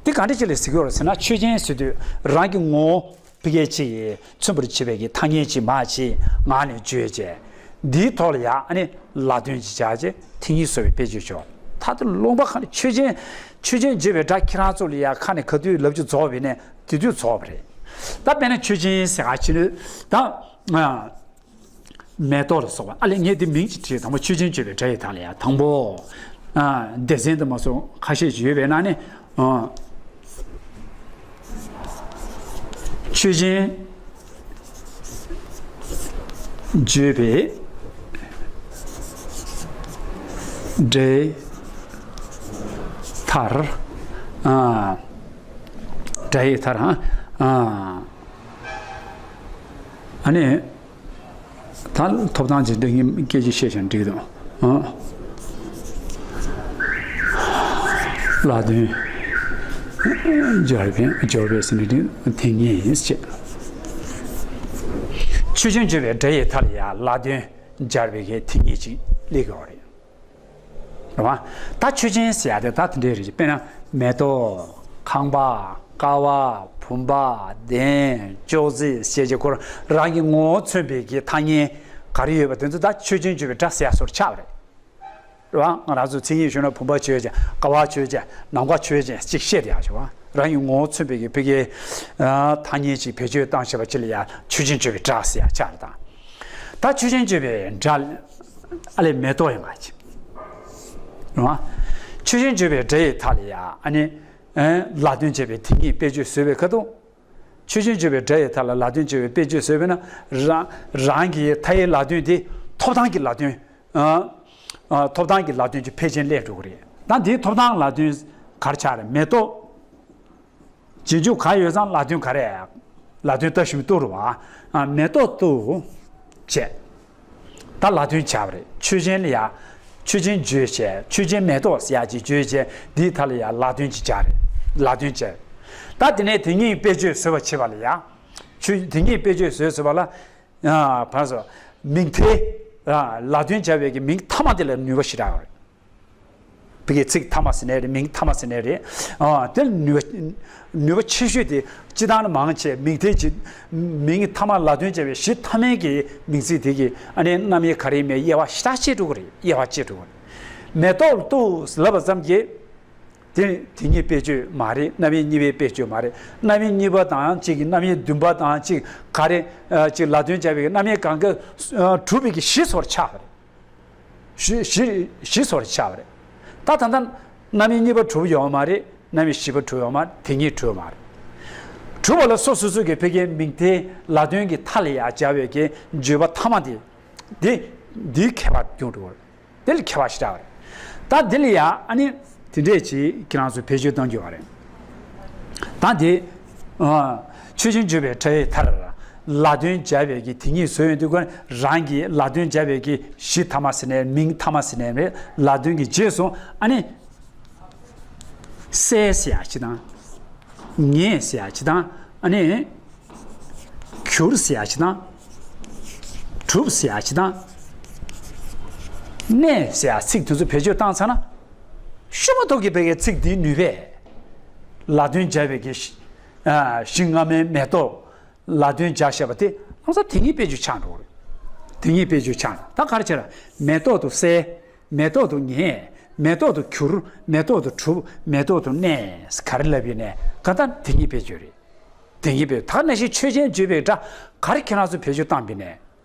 དེ་གང་འདྲ་ཅིག་ལ་ཟེར་གྱི་ཡོད་རེད་ཟེར་ན། ཆོས་ཅན་ཟེར་དུས་རང་གི་ངོ་བོ་ཕ་གི་ཅིག་མཚོན་པར་བྱེད་པའི་གི་ཐ་སྙད་ཅིག་མར་ཅིག་ངག་ནས་བརྗོད་བྱས། འདིའི་ཐོག་ལ་ཡང་ཨ་ནི་ལ་དོན་ཅིག་སྦྱར་བྱས་དེ་ཉིད་བཟོ་བའི་དཔེ་བརྗོད་ཅིག་ཡོད། ད་དུང་ལུང་པ་གང་ནས་ཆོས་ཅན་ཆོས་ཅན་བརྗོད་པའི་སྒྲ་ཁྱེད་རང་ཚོ་ལ་ཡང་ཁ་ནས་ག་དུས་ལབ་རྒྱུ་རྫོགས་པ་ཡིན་ནའི་དེ་དུས་རྫོགས་པ་རེད། ད་དཔེར་ན་ཆོས་ཅན་ཟེར་ག་ཅིག་ནི་ད་ཨ། མེ་ཏོག་ལ་སོགས་པ། ཨ་ལས་ངས་འདི་མིང་ཅིག་བྲིས། དང་པོ་ཆོས་ཅན་བརྗོད་པའི་སྒྲ་ཡི་མཐའ་ལ་ཡང་དང་པོ། ཨ། སྡེ་ཚན་དུ་མ་སོང་ཁ་ཤས་ཅིག་ཡོད་པའི་ནང་ནས། ཨ། ཆོས་ཅན་བརྗོད་པའི་སྒྲའི་མཐར། ཨ། སྒྲ་ཡི་མཐར། ཨ། ཨ་ནི། ད་ཐོབ་ཐང་ཇི་འདྲ་ངས་སྐད་ཆ་བཤད་ཀྱང་འགྲིག་འདུག་ཨ། ལ་དོན་སྦྱར་བས་སྦྱོར་བས་ཟེར་ནས་དེ་ཉིད་ཡིན་ཟེར། ཆོས་ཅན་བརྗོད་པའི་སྒྲ་ཡི་མཐའ་ལ་ཡང་ལ་དོན་སྦྱར་བའི་གི་དེ་ཉིད་ཅིག་སླེབས་ཀྱི་ཡོད་རེད། རེད་བ། ད་ཆོས་ཅན་ཟེར་ཡ་དེ་ད་དེ་འདྲའི་རེད། དཔེར་ན་མེ་ཏོག་ཁང་པ། ཀ་བ། བུམ་པ། གདན། ཅོག་ཙེ་ཞེས་བྱའི་སྐོར་རང་གི་ངོ་བོ་མཚོན་པའི་གི་ཐ་སྙད་ག་རེ་ཡོད་པ་དེ་ཚོ་ད་ཆོས་ཅན་བརྗོད་པའི་སྒྲ་ཟེར་ཡ་སོར་ཆགས་པ་རེད། རེད་བ། ང་རང་ཚོ་མཚན་ཉིད་ཞུ་ན་བུམ་པ་ཆོས་ཅན། ཀ་བ་ཆོས་ཅན། ནམ་མཁའ་ཆོས་ཅན་ཅིག་བཤད་བསྡད་ཡ་ཞིག་བ། རང་གི་ངོ་བོ་མཚོན་པའི་གི་ཕ་གིའི་ཐ་སྙད་ཅིག་བེད་སྤྱོད་བཏང་བྱས་པ་ཅིག་ལ་ཡ་ཆོས་ཅན་བརྗོད་པའི་སྒྲ་ཟེར་ཡ་ཆགས་རེད་ད། ད་ཆོས་ཅན་བརྗོད་པའི་སྒྲ། ཨ་ལས་མེ་ཏོག་ཡིན་པ་ཅིག་རེད་བ། ཆོས་ཅན་བརྗོད་པའི་སྒྲ་ཡི་མཐའ་ལ་ཡ་ཨ་ནི་ལ་དོན་བྱས་པའི་དེ་ཉིད་དཔེ་བརྗོད་བཟོས་པའི་ཁ་ཐུག་ཆོས་ཅན་བརྗོད་པའི་སྒྲ་ཡི་མཐའ་ལ་ལ་དོན་བྱས་པའི་དཔེ་བརྗོད་བཟོས་པས་ན། རང་རང་གི་མཐའ་ཡི་ལ་དོན་དེ་ཐོབ་ཐང་གི་ལ་དོན། ཨ། ཨ། ཐོབ་ཐང་གི་ལ་དོན་གྱི་ཕལ་ཆེར་སླེབས་འགྲོ་གི་རེད། ད་འདིའི་ཐོབ་ཐང་ལ་དོན་ག་རེ་ཆགས་རེད། མེ་ཏོག་རྗེས་འཇུག་ག་ཡོད་ཙང་ལ་དོན་ག་རེ། ལ་དོན་ལྟ་ཞིབ་ཏུ་རུ་བ། ཨ། མེ་ཏོག་ཏུ་བྱས། ད་ལ་དོན་བྱས་པ་རེད། ཆོས་ཅན་ལ་ཡ། ཆོས་ཅན་བརྗོད་བྱས། ཆོས་ཅན་མེ་ཏོག་ཟེར་ཡ་ཅིག་བརྗོད་བྱས། འདིའི་མཐའ་ལ་ཡ་ལ་དོན་ཅིག་སྦྱར་རེད། ལ་དོན་བྱས། ད་དེ་ནས་དེ་ཉིད་དཔེ་བརྗོད་བཟོས་པ་བྱེད་པ་ལ་ཡ། ཆོས་དེ་ཉིད་དཔེ་བརྗོད་བཟོས་བཟོས་པ་ལ། ཨ། ཕར་ཚུར་མིང་མཐའི། ཨ། ལ་དོན་སྦྱར་བའི་གི་མིང་མཐའ་མ་དེ་ལ་ནུས་པ་ཞེ་དྲག་ཡོད་རེད། བོད་སྐད་ཚིག་མཐའ་མ་ཟེར་ནའི་རེད། མིང་མཐའ་མ་ཟེར་ནའི་རེད། ཨ། དེ་ལ་ནུས་པ་ནུས་པ་ཆེ་ཤོས་དེ་སྤྱིར་བཏང་ནས་མང་ཆེ་མིང་མཐའི་ཅིག་མིང་མཐའ་མ་ལ་དོན་སྦྱར་བའི་གཞི་མཐའ་མའི་གི་མིང་ཚིག་དེ་གི་ཨ་ནི་རྣམ་དབྱེ་ག་རེ་མེད་དབྱེ་བ་ཞེ་དྲག་ཕྱེ་འགྲོ་གི་རེད། དབྱེ་བ་ཕྱེ་འགྲོ་གི་རེད། མེ་ཏོག་ཏུ་ལབ་པ་ཙམ་གྱིས། དེ་དེ་ཉིད་དཔེ་བརྗོད་མ་རེད། རྣམ་དབྱེ་གཉིས་པའི་དཔེ་བརྗོད་མ་རེད། རྣམ་དབྱེ་གཉིས་པ་དང་གཅིག་གི་རྣམ་དབྱེ་བདུན་པ་དང་གཅིག་ག་རེ། ཨ། གཅིག་ལ་དོན་སྦྱར་བའི་རྣམ་དབྱེ་གང་ག་གྲུབ་པའི་གི་གཞི་སོར་ཆགས་པ་རེད། གཞི་གཞི་གཞི་སོར་ཆགས་པ་རེད། ད་ད་ལྟ་རྣམ་དབྱེ་གཉིས་པ་གྲུབ་ཡོད་མ་རེད། རྣམ་དབྱེ་བཞི་པ་གྲུབ་ཡོད་མ་རེད། དེ་ཉིད་གྲུབ་མ་རེད། གྲུབ་པ་ལ་སོ་སོ་སོ་གི་ཕ་གིའི་མིང་མཐའི་ལ་དོན་གྱི་མཐའ་ལ་ཡ་སྦྱར་བའི་གི་བརྗོད་པ་མཐའ་མ་དེ། དེ་འདིའི་ཁྱད་པར་ཡོང་འགྲོ་བ་རེད། དེ་ལ་ཁྱད་པར་ཞེ་དྲག་རེད། ད་འདི་ལ་ཡ་ཨ་ནི་དེ་འདྲས་ཅིག་ཁྱེད་རང་ཚོས་བེད་སྤྱོད་གཏོང་རྒྱུ་བ་རེད། ད་འདི། ཨ། ཆོས་ཅན་བརྗོད་པའི་སྒྲ་ཡི་མཐར་ལ་དོན་སྦྱར་བའི་གི་དེ་ཉིད་བཟོས་ཡོང་དུས་ཀ་རང་གི་ལ་དོན་སྦྱར་བའི་གི་གཞི་མཐའ་མ་ཟེར་ནའི་མིང་མཐའ་མ་ཟེར་ནའི་རེད། ལ་དོན་གྱི་རྗེས་སུ་ཨ་ནི། གསལ་ཟེར་ཡ་ཅིག་དང་། ངེས་ཟེར་ཡ་ཅིག་དང་། ཨ་ནི། གྱུར་ཟེར་ཡ་ཅིག་དང་། གྲུབ་ཟེར་ཡ་ཅིག་དང་། གནས་ཟེར་ཡ་ཚིག་དེ་ཚོ་བེད་སྤྱོད་བཏང་ཚར་ན། ཤུགས་མ་ཐུག་གི་བོད་སྐད་ཚིག་འདིའི་ནུས་པས། ལ་དོན་སྦྱར་བའི་གི་ཤིང་སྔ་མའི་མེ་ཏོག་ལ་དོན་སྦྱར་བཤད་པ་དེ་ལམ་སང་དེ་ཉིད་དཔེ་བརྗོད་ཆགས་འགྲོ་གི་རེད། དེ་ཉིད་དཔེ་བརྗོད་ཆགས་འགྲོ། ད་ག་རེ་བྱས་ན་མེ་ཏོག་ཏུ་གསལ། མེ་ཏོག་ཏུ་ངེས། མེ་ཏོག་ཏུ་གྱུར། མེ་ཏོག་ཏུ་གྲུབ། མེ་ཏོག་ཏུ་གནས། ག་རེ་ལབ་ཡིན་ནའི་གང་ལྟར་དེ་ཉིད་དཔེ་བརྗོད་རེད། དེ་ཉིད་དཔེ་ད་ནང་བཞིན་ཆོས་ཅན་བརྗོད་པའི་སྒྲ་ག་རེ་ཁྱེད་རང་ཚོ་བེད་སྤྱོད་བཏང་པ་ཡིན་ནའི།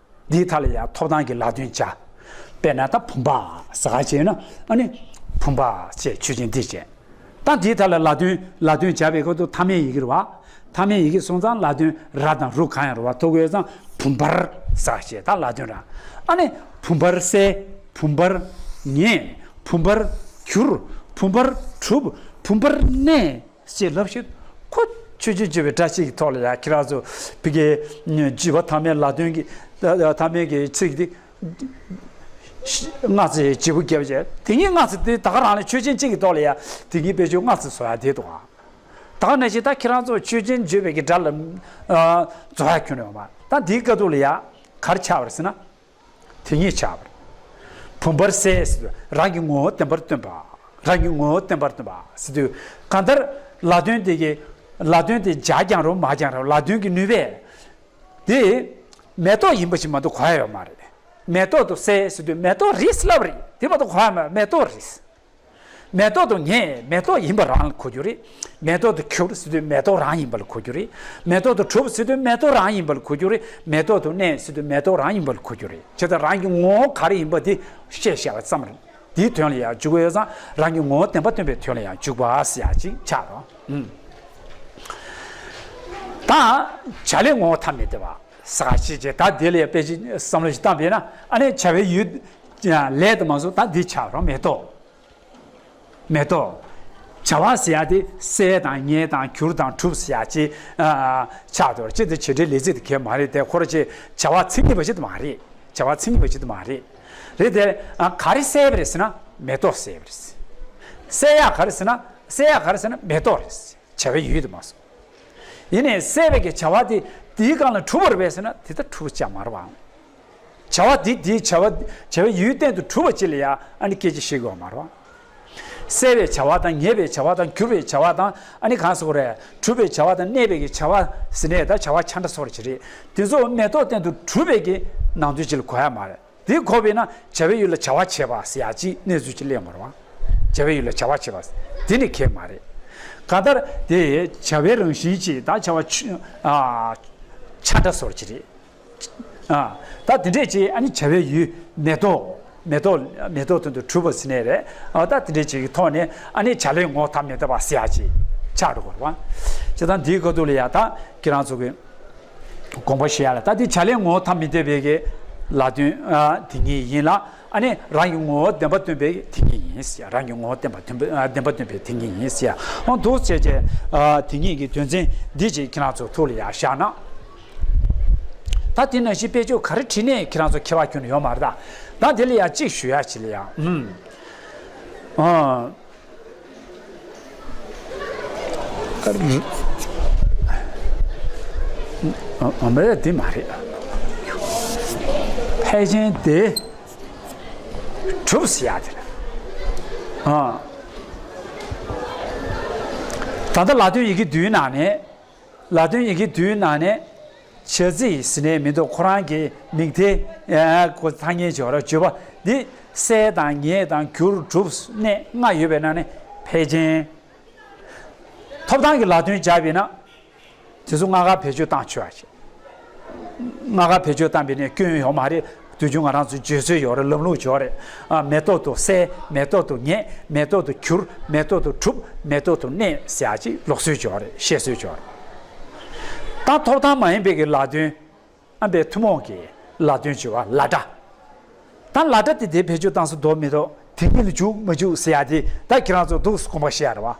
འདིའི་མཐའ་ལ་ཡང་ཐོབ་ཐང་གི་ལ་དོན་སྦྱར། དཔེར་ན་ད་བུམ་པ་ཟེར་བ་བྱས་ན་ཨ་ནི་བུམ་པ་ཅེས་ཆོས་ཅན་འདི་བྱས། ད་འདིའི་མཐའ་ལ་ལ་དོན་ལ་དོན་སྦྱར་བའི་སྐབས་སུ་མཐའ་མའི་ཡི་གེ་རེད་བ། མཐའ་མའི་ཡི་གེ་སོང་ཙང་ལ་དོན་ར་དང་རུ་གང་ཡང་རེད་བ། ཐོབ་དགོས་ཙང་བུམ་པར་ཟེར་བ་བྱས། ད་ལ་དོན་ར། ཨ་ནི་བུམ་པར་གསལ། བུམ་པར་ངེས། བུམ་པར་གྱུར། བུམ་པར་གྲུབ། བུམ་པར་གནས། ཞེས་ལབ་ཤེས། ཁོ་ཆོས་ཅན་བརྗོད་པའི་སྒྲ་གཅིག་གི་ཐོག་ལ་ཡང་ཁྱེད་རང་ཚོ་བི་གའི་བརྗོད་པ་མཐའ་མའི་ལ་དོན་གྱི་མཐའ་མའི་གི་ཚིག་འདི་སྔ་ཚེ་བརྗེ་པོ་བརྒྱབ་བྱས། དེ་ཉིད་སྔ་ཚེ་དེ་ད་ག་རང་ལ་ཆོས་ཅན་གཅིག་གི་ཐོག་ལ་ཡང་དེ་ཉིད་དཔེ་བརྗོད་སྔ་ཚེ་བཟོ་ཡ་དེ་འདུག་ཨ། ད་ག་ནང་བཞིན་ད་ཁྱེད་རང་ཚོ་ཆོས་ཅན་བརྗོད་པའི་གི་སྒྲ་ལ་བཟོ་ཡ་ཁྱོན་ནས་ཡོད་མ་རེད། ད་འདིའི་སྐབས་དུ་ལ་ཡང་ག་རེ་ཆགས་པ་རེད་ཟེར་ན། དེ་ཉིད་ཆགས་པ་རེད། བུམ་པར་གསལ་ཟེར་དུས་རང་གི་ངོ་བོ་བདེན་པར་སྟོན་པ། རང་གི་ངོ་བོ་བདེན་པར་སྟོན་པ་ཟེར་དུས་གང་ལྟར་ལ་དོན་དེ་གི་ལ་དོན་དེ་སྦྱར་ཀྱང་རུང་མ་སྦྱར་རུང་ལ་དོན་གྱི་ནུས་པས་དེ་མེ་ཏོག་ཡིན་པ་ཞིག་མ་གཏོགས་གོ་ཡ་ཡོད་མ་རེད། མེ་ཏོག་ཏུ་གསལ་ཟེར་དུས་མེ་ཏོག་རེད་ལབ་རེད། དེ་མ་གཏོགས་གོ་ཡ་མ་རེད། མེ་ཏོག་རེད། མེ་ཏོག་ཏུ་ངེས། མེ་ཏོག་ཡིན་པ་རང་ལ་གོ་རྒྱུ་རེད། མེ་ཏོག་ཏུ་གྱུར་ཟེར་དུས་མེ་ཏོག་རང་ཡིན་པ་ལ་གོ་རྒྱུ་རེད། མེ་ཏོག་ཏུ་གྲུབ་ཟེར་དུས་མེ་ཏོག་རང་ཡིན་པ་ལ་གོ་རྒྱུ་རེད། མེ་ཏོག་ཏུ་གནས་ཟེར་དུས་མེ་ཏོག་རང་ཡིན་པ་ལ་གོ་རྒྱུ་རེད། བྱས་ཙང་རང་གི་ངོ་བོ་ག་རེ་ཡིན་པ་དེ་ཤེས་བྱ་བ་ཙམ་རེད། དེའི་དོན་ལ་ཡང་འཇུག་པ་ཡོད་ཙང་རང་གི་ངོ་བོ་བདེན་པ་སྟོན་པའི་དོན་ལ་ཡང་འཇུག་པ་ཟེར་ཡ་ཅིག་ཆགས་རོགས། ཨུམ། ད་བྱ་ལས་ངོ་བོ་ཐ་མི་དད་པ་ཟེར་བ་ཅིག་བྱས། ད་དེ་ལ་ཡང་དཔེ་ཅིག་བསམ་བློ་ཞིག་བཏང་པས་ན་ཨ་ནི་བྱ་བའི་ཡུལ་ལས་དུ་མ་སོང་། ད་འདི་ཆགས་རོགས། མེ་ཏོག་མེ་ཏོག་བྱ་བ་ཟེར་ཡ་དེ་གསལ་དང་ངེས་དང་གྱུར་དང་གྲུབ་ཟེར་ཡ་ཅིག་ཨ་ཆགས་འདུག་ཅི་སྟེ་བྱེད་འབྲེལ་ལས་ཚིག་དེ་གལ་མ་རེད་དེ། ཁོ་ར་ཅིག་བྱ་བ་མཚན་ཉིད་པ་ཞིག་ཏུ་མ་རེད། བྱ་བ་མཚན་ཉིད་པ་ཞིག་ཏུ་མ་རེད། རེད་དེ། ཨ་ག་རེ་གསལ་བ་རེད་ཟེར་ན་མེ་ཏོག་གསལ་བ་རེད། གསལ་ཡ་ག་རེ་ཟེར་ན་གསལ་ཡ་ག་རེ་ཟེར་ན་མེ་ཏོག་རེད། བྱ་བའི་ཡུལ་དུ་མ་སོང་། ཡིན་ནའི་གསལ་བའི་གི་བྱ་བ་དེ་དེའི་སྒང་ལ་གྲུབ་པ་རེད་ཟེར་ན་དེ་ལྟར་གྲུབ་པ་ཅིག་མ་རེད་བ། བྱ་བ་འདི་འདིའི་བྱ་བ་བྱ་བའི་ཡུལ་གཏན་དུ་གྲུབ་པ་ཅིག་ལ་ཡང་ཨ་ནི་སྐད་ཆ་བཤད་དགོས་པ་མ་རེད་བ། གསལ་བའི་བྱ་བ་དང་ངེས་པའི་བྱ་བ་དང་གྱུར་པའི་བྱ་བ་དང་ཨ་ནི་གང་ཟེར་དགོས་རེད། གྲུབ་པའི་བྱ་བ་དང་གནས་པའི་གི་བྱ་བ་ཟེར་ནས་ད་བྱ་བ་ཆ་འདྲ་སོགས་ཅིག་རེད། དེ་ཚོ་མེ་ཏོག་གཏན་དུ་གྲུབ་པའི་གི་ནང་དོན་ཅིག་ལ་གོ་ཡ་མ་རེད། དེ་གོ་བས་ན་བྱ་བའི་ཡུལ་ལ་བྱ་བ་བྱེད་པ་ཟེར་ཡ་ཅིག་གནས་ཚུལ་ཅིག་གླེང་དགོས་རེད་བ། བྱ་བའི་ཡུལ་ལ་བྱ་བ་བྱེད་པ་དེ་ནི་གལ་མ་རེད། གང་ལྟར་དེ་བྱ་བའི་རང་བཞིན་ཅིག་ད་བྱ་བ་ཆ་ཨ་ཆ་འདྲ་སོགས་ཅིག་རེད། ཨ་ད་དེ་འདྲས་ཅིག་ཨ་ནི་བྱ་བའི་ཡུལ་མེ་ཏོག་མེ་ཏོག་མེ་ཏོག་དོན་དུ་གྲུབ་པ་ཟེར་ནས་རེད། ཨ་ད་དེ་འདྲས་ཅིག་གི་ཐོག་ནས་ཨ་ནི་བྱ་ལས་ངོ་བོ་ཐ་མི་དད་པ་ཟེར་ཡ་ཅིག་ཆགས་འགྲོ་དགོས་རེད་བ། བྱས་ཙང་འདིའི་ཁ་ཐུག་ལ་ཡ་ད་ཁྱེད་རང་ཚོ་གི་དགོངས་པ་བཞེས་ཡ་ལ་ད་འདི་བྱ་ལས་ངོ་བོ་ཐ་མི་དད་པའི་གི་ལ་དོན་ཨ་དེ་ཉིད་ཡིན་ལ། ཨ་ནི་རང་གི་ངོ་བོ་བདེན་པ་སྟོན་པའི་དེ་ཉིད་ཡིན་ཟེར། རང་གི་ངོ་བོ་བདེན་པ་བདེན་པ་བདེན་པ་སྟོན་པའི་དེ་ཉིད་ཡིན་ཟེར། འོ་འདུག་བྱས་རྗེས་ཨ་དེ་ཉིད་ཀྱི་དོན་ཚན་འདི་ཅིག་ཁྱེད་རང་ཚོ་ཐུགས་ལ་ཡ་བཞག་ན། ད་དེ་ནང་བཞིན་དཔེ་བརྗོད་ག་རེ་བྲིས་ནས་ཁྱེད་རང་ཚོ་ཁྱད་པར་ཁྱོན་ནས་ཡོད་མ་རེད་ད། ད་དེ་ལ་ཡ་གཅིག་ཞུ་ཡ་ཅིག་ལ་ཡ་ཨུམ། ཨ། ཨ་མ་རེད། འདི་མ་རེད། ཕལ་ཆེན་དེ་གྲུབ་ཟེར་ཡ་དེ་རེད། ཨ། ད་ལྟ་ལ་དོན་ཡི་གེ་བདུན་ནང་ནས། ལ་དོན་ཡི་གེ་བདུན་ནང་ནས་བྱ་ཚིག་ཟེར་ནས་མི་འདུག་ཁོ་རང་གི་མིང་དེ་ཨ་ཁོ་ཐ་སྙད་བརྗོད་ར་བརྗོད་པ་འདི་གསལ་དང་ངེས་དང་གྱུར་གྲུབ་གནས་ལྔ་ཡོད་པའི་ནང་ནས་ཕལ་ཆེན། ཐོབ་ཐང་གི་ལ་དོན་སྦྱར་བས་ན། དེ་ཚོ་ལྔ་ཀ་བེད་སྤྱོད་བཏང་ཆོག་ཨ་ཅེ། ལྔ་ཀ་བེད་སྤྱོད་བཏང་བས་ནས་སྐྱོན་ཡོད་མ་རེད། དུས་རྒྱུན་ང་རང་ཚོ་བརྗོད་སྲོལ་ཡོད་རེད། ལམ་ལུགས་ཡོད་རེད། ཨ་མེ་ཏོག་ཏུ་གསལ། མེ་ཏོག་ཏུ་ངེས། མེ་ཏོག་ཏུ་གྱུར། མེ་ཏོག་ཏུ་གྲུབ། མེ་ཏོག་ཏུ་གནས་ཟེར་ཡ་ཅིག་ལུགས་སྲོལ་ཡོད་རེད། བཤད་སྲོལ་ཡོད་རེད། ད་ཐོབ་ཐང་མ་ཡིན་པའི་གི་ལ་དོན། ཨ་མའི་ཐུན་མོང་གི་ལ་དོན་བྱེད་པ་ལ་སྒྲ། ད་ལ་སྒྲ་དེ་དེ་བེད་སྤྱོད་བཏང་ས་འདུག་མི་འདུག་དེ་ཉིད་ལ་འཇུག་མ་འཇུག་ཟེར་ཡ་དེ་ད་ཁྱེད་རང་ཚོ་འདུག་དགོངས་པ་བཞེས་ཡ་རེད་བ།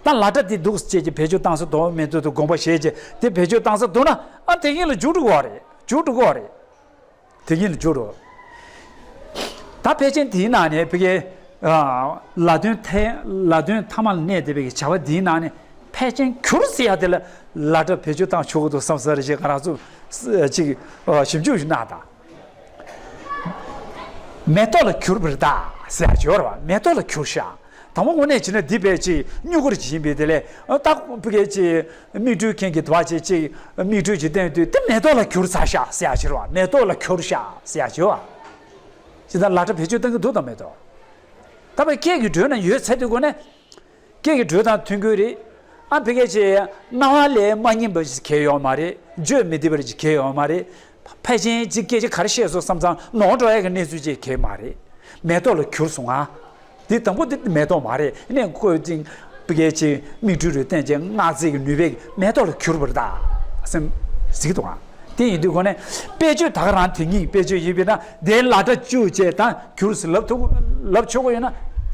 ད་ལ་སྒྲ་དེ་འདུག་ཅེས་ཀྱི་བེད་སྤྱོད་བཏང་ས་འདུག་མི་འདུག་དུ་དགོངས་པ་བཞེས་རྗེས་དེ་བེད་སྤྱོད་བཏང་ས་འདུག་ན་ཨ་དེ་ཉིད་ལ་འཇུག་འགྲོ་གི་རེད། འཇུག་འགྲོ་གི་རེད། དེ་ཉིད་ལ་འཇུག་འགྲོ། ད་ཕལ་ཆེར་དེའི་ནང་ནས་ཕ་གིའི་ལ་དོན་ཐ་ལ་དོན་ཐ་མ་ལ་གནས་བསྡད་པའི་བྱ་བ་འདིའི་ནང་ནས་ཕལ་ཆེར་གྱུར་ཟེར་ཡ་དེ་ལ་ལ་སྒྲ་བེད་སྤྱོད་བཏང་ཆོག་གི་འདུག་བསམ་ས་རེ་ཞིག་ང་རང་ཚོ་ཅིག་ཞིབ་འཇུག་ཞིག་གནང་དང་། མེ་ཏོག་ལ་གྱུར་པར་གདའ་ཟེར་ཡ་ཅིག་ཡོད་རེད་བ། མེ་ཏོག་ལ་གྱུར་ཤག་དང་པོ་དངོས་གནས་བྱས་ན་འདི་བས་ཅིག་སྨྱུ་གུར་ཅིག་ཡིན་པས། དེ་ལས་ཨ་ད་ཕ་གི་ཅིག་མིག་འཕྲུལ་མཁན་གྱིས་དུ་བ་ཅིག་ཅིག་མིག་འཕྲུལ་ཅིག་བསྟན་དུས་དེ་མེ་ཏོག་ལ་གྱུར་ཚར་ཤག་ཟེར་ཡག་ཅིག་རེད་བ། མེ་ཏོག་ལ་གྱུར་ཤག་ཟེར་ཡག་ཅིག་བ། ཅི་ལྟར་ལག་ཁྲ་བེད་སྤྱོད་གཏོང་གི་འདུག་དང་མེ་ཏོག་ད་བའི་སྐད་ཀྱི་འགྲོས་ན་ཡོད་ཚད་དུས་གོ་ནས། སྐད་ཀྱི་འགྲོས་དང་མཐུན་དགོས་རེད། ཨ་ཕ་གི་ཅིག་རྣ་བ་ལས་མ་སྙན་པ་ཞིག་གང་ཡོད་མ་རེད། བརྗོད་མི་བདེ་བ་ཞིག་གང་ཡོད་མ་རེད། ཕལ་ཆེར་ཅིག་སྐད་ཆ་ག་རེ་བཤད་སོང་བསམ་ཙང་ནོར་འགྲོ་ཡག་གི་གནས་ཚུལ་ཅིག་གང་མ་རེད། མེ་ཏོག་ལ་གྱུར་སོང་ང་། འདི་དང་པོ་འདི་མེ་ཏོག་མ་རེད། ནས་ཁོས་ཅིག་ཕ་གི་ཅིག་མིག་འཕྲུལ་རུ་བསྟན་ཅིག་སྔགས་རྫས་ཀྱི་ནུས་པས་མེ་ཏོག་ལ་གྱུར་པ་རེད་ད་སེམས་གཟིགས་འདུག་ཨ། དེ་ཡིན་དུས་གོ་ནས་དཔེ་བརྗོད་ད་ག་རང་དེ་ཉིད་དཔེ་བརྗོད་ཡིན་པས་ན། དེ་ལག་སྒྲ་བཅུ་བཅས་ད་གྱུར་ཟེར་ལབ་ཐུབ་ལབ་ཆོག་གི་ཡོད་ན།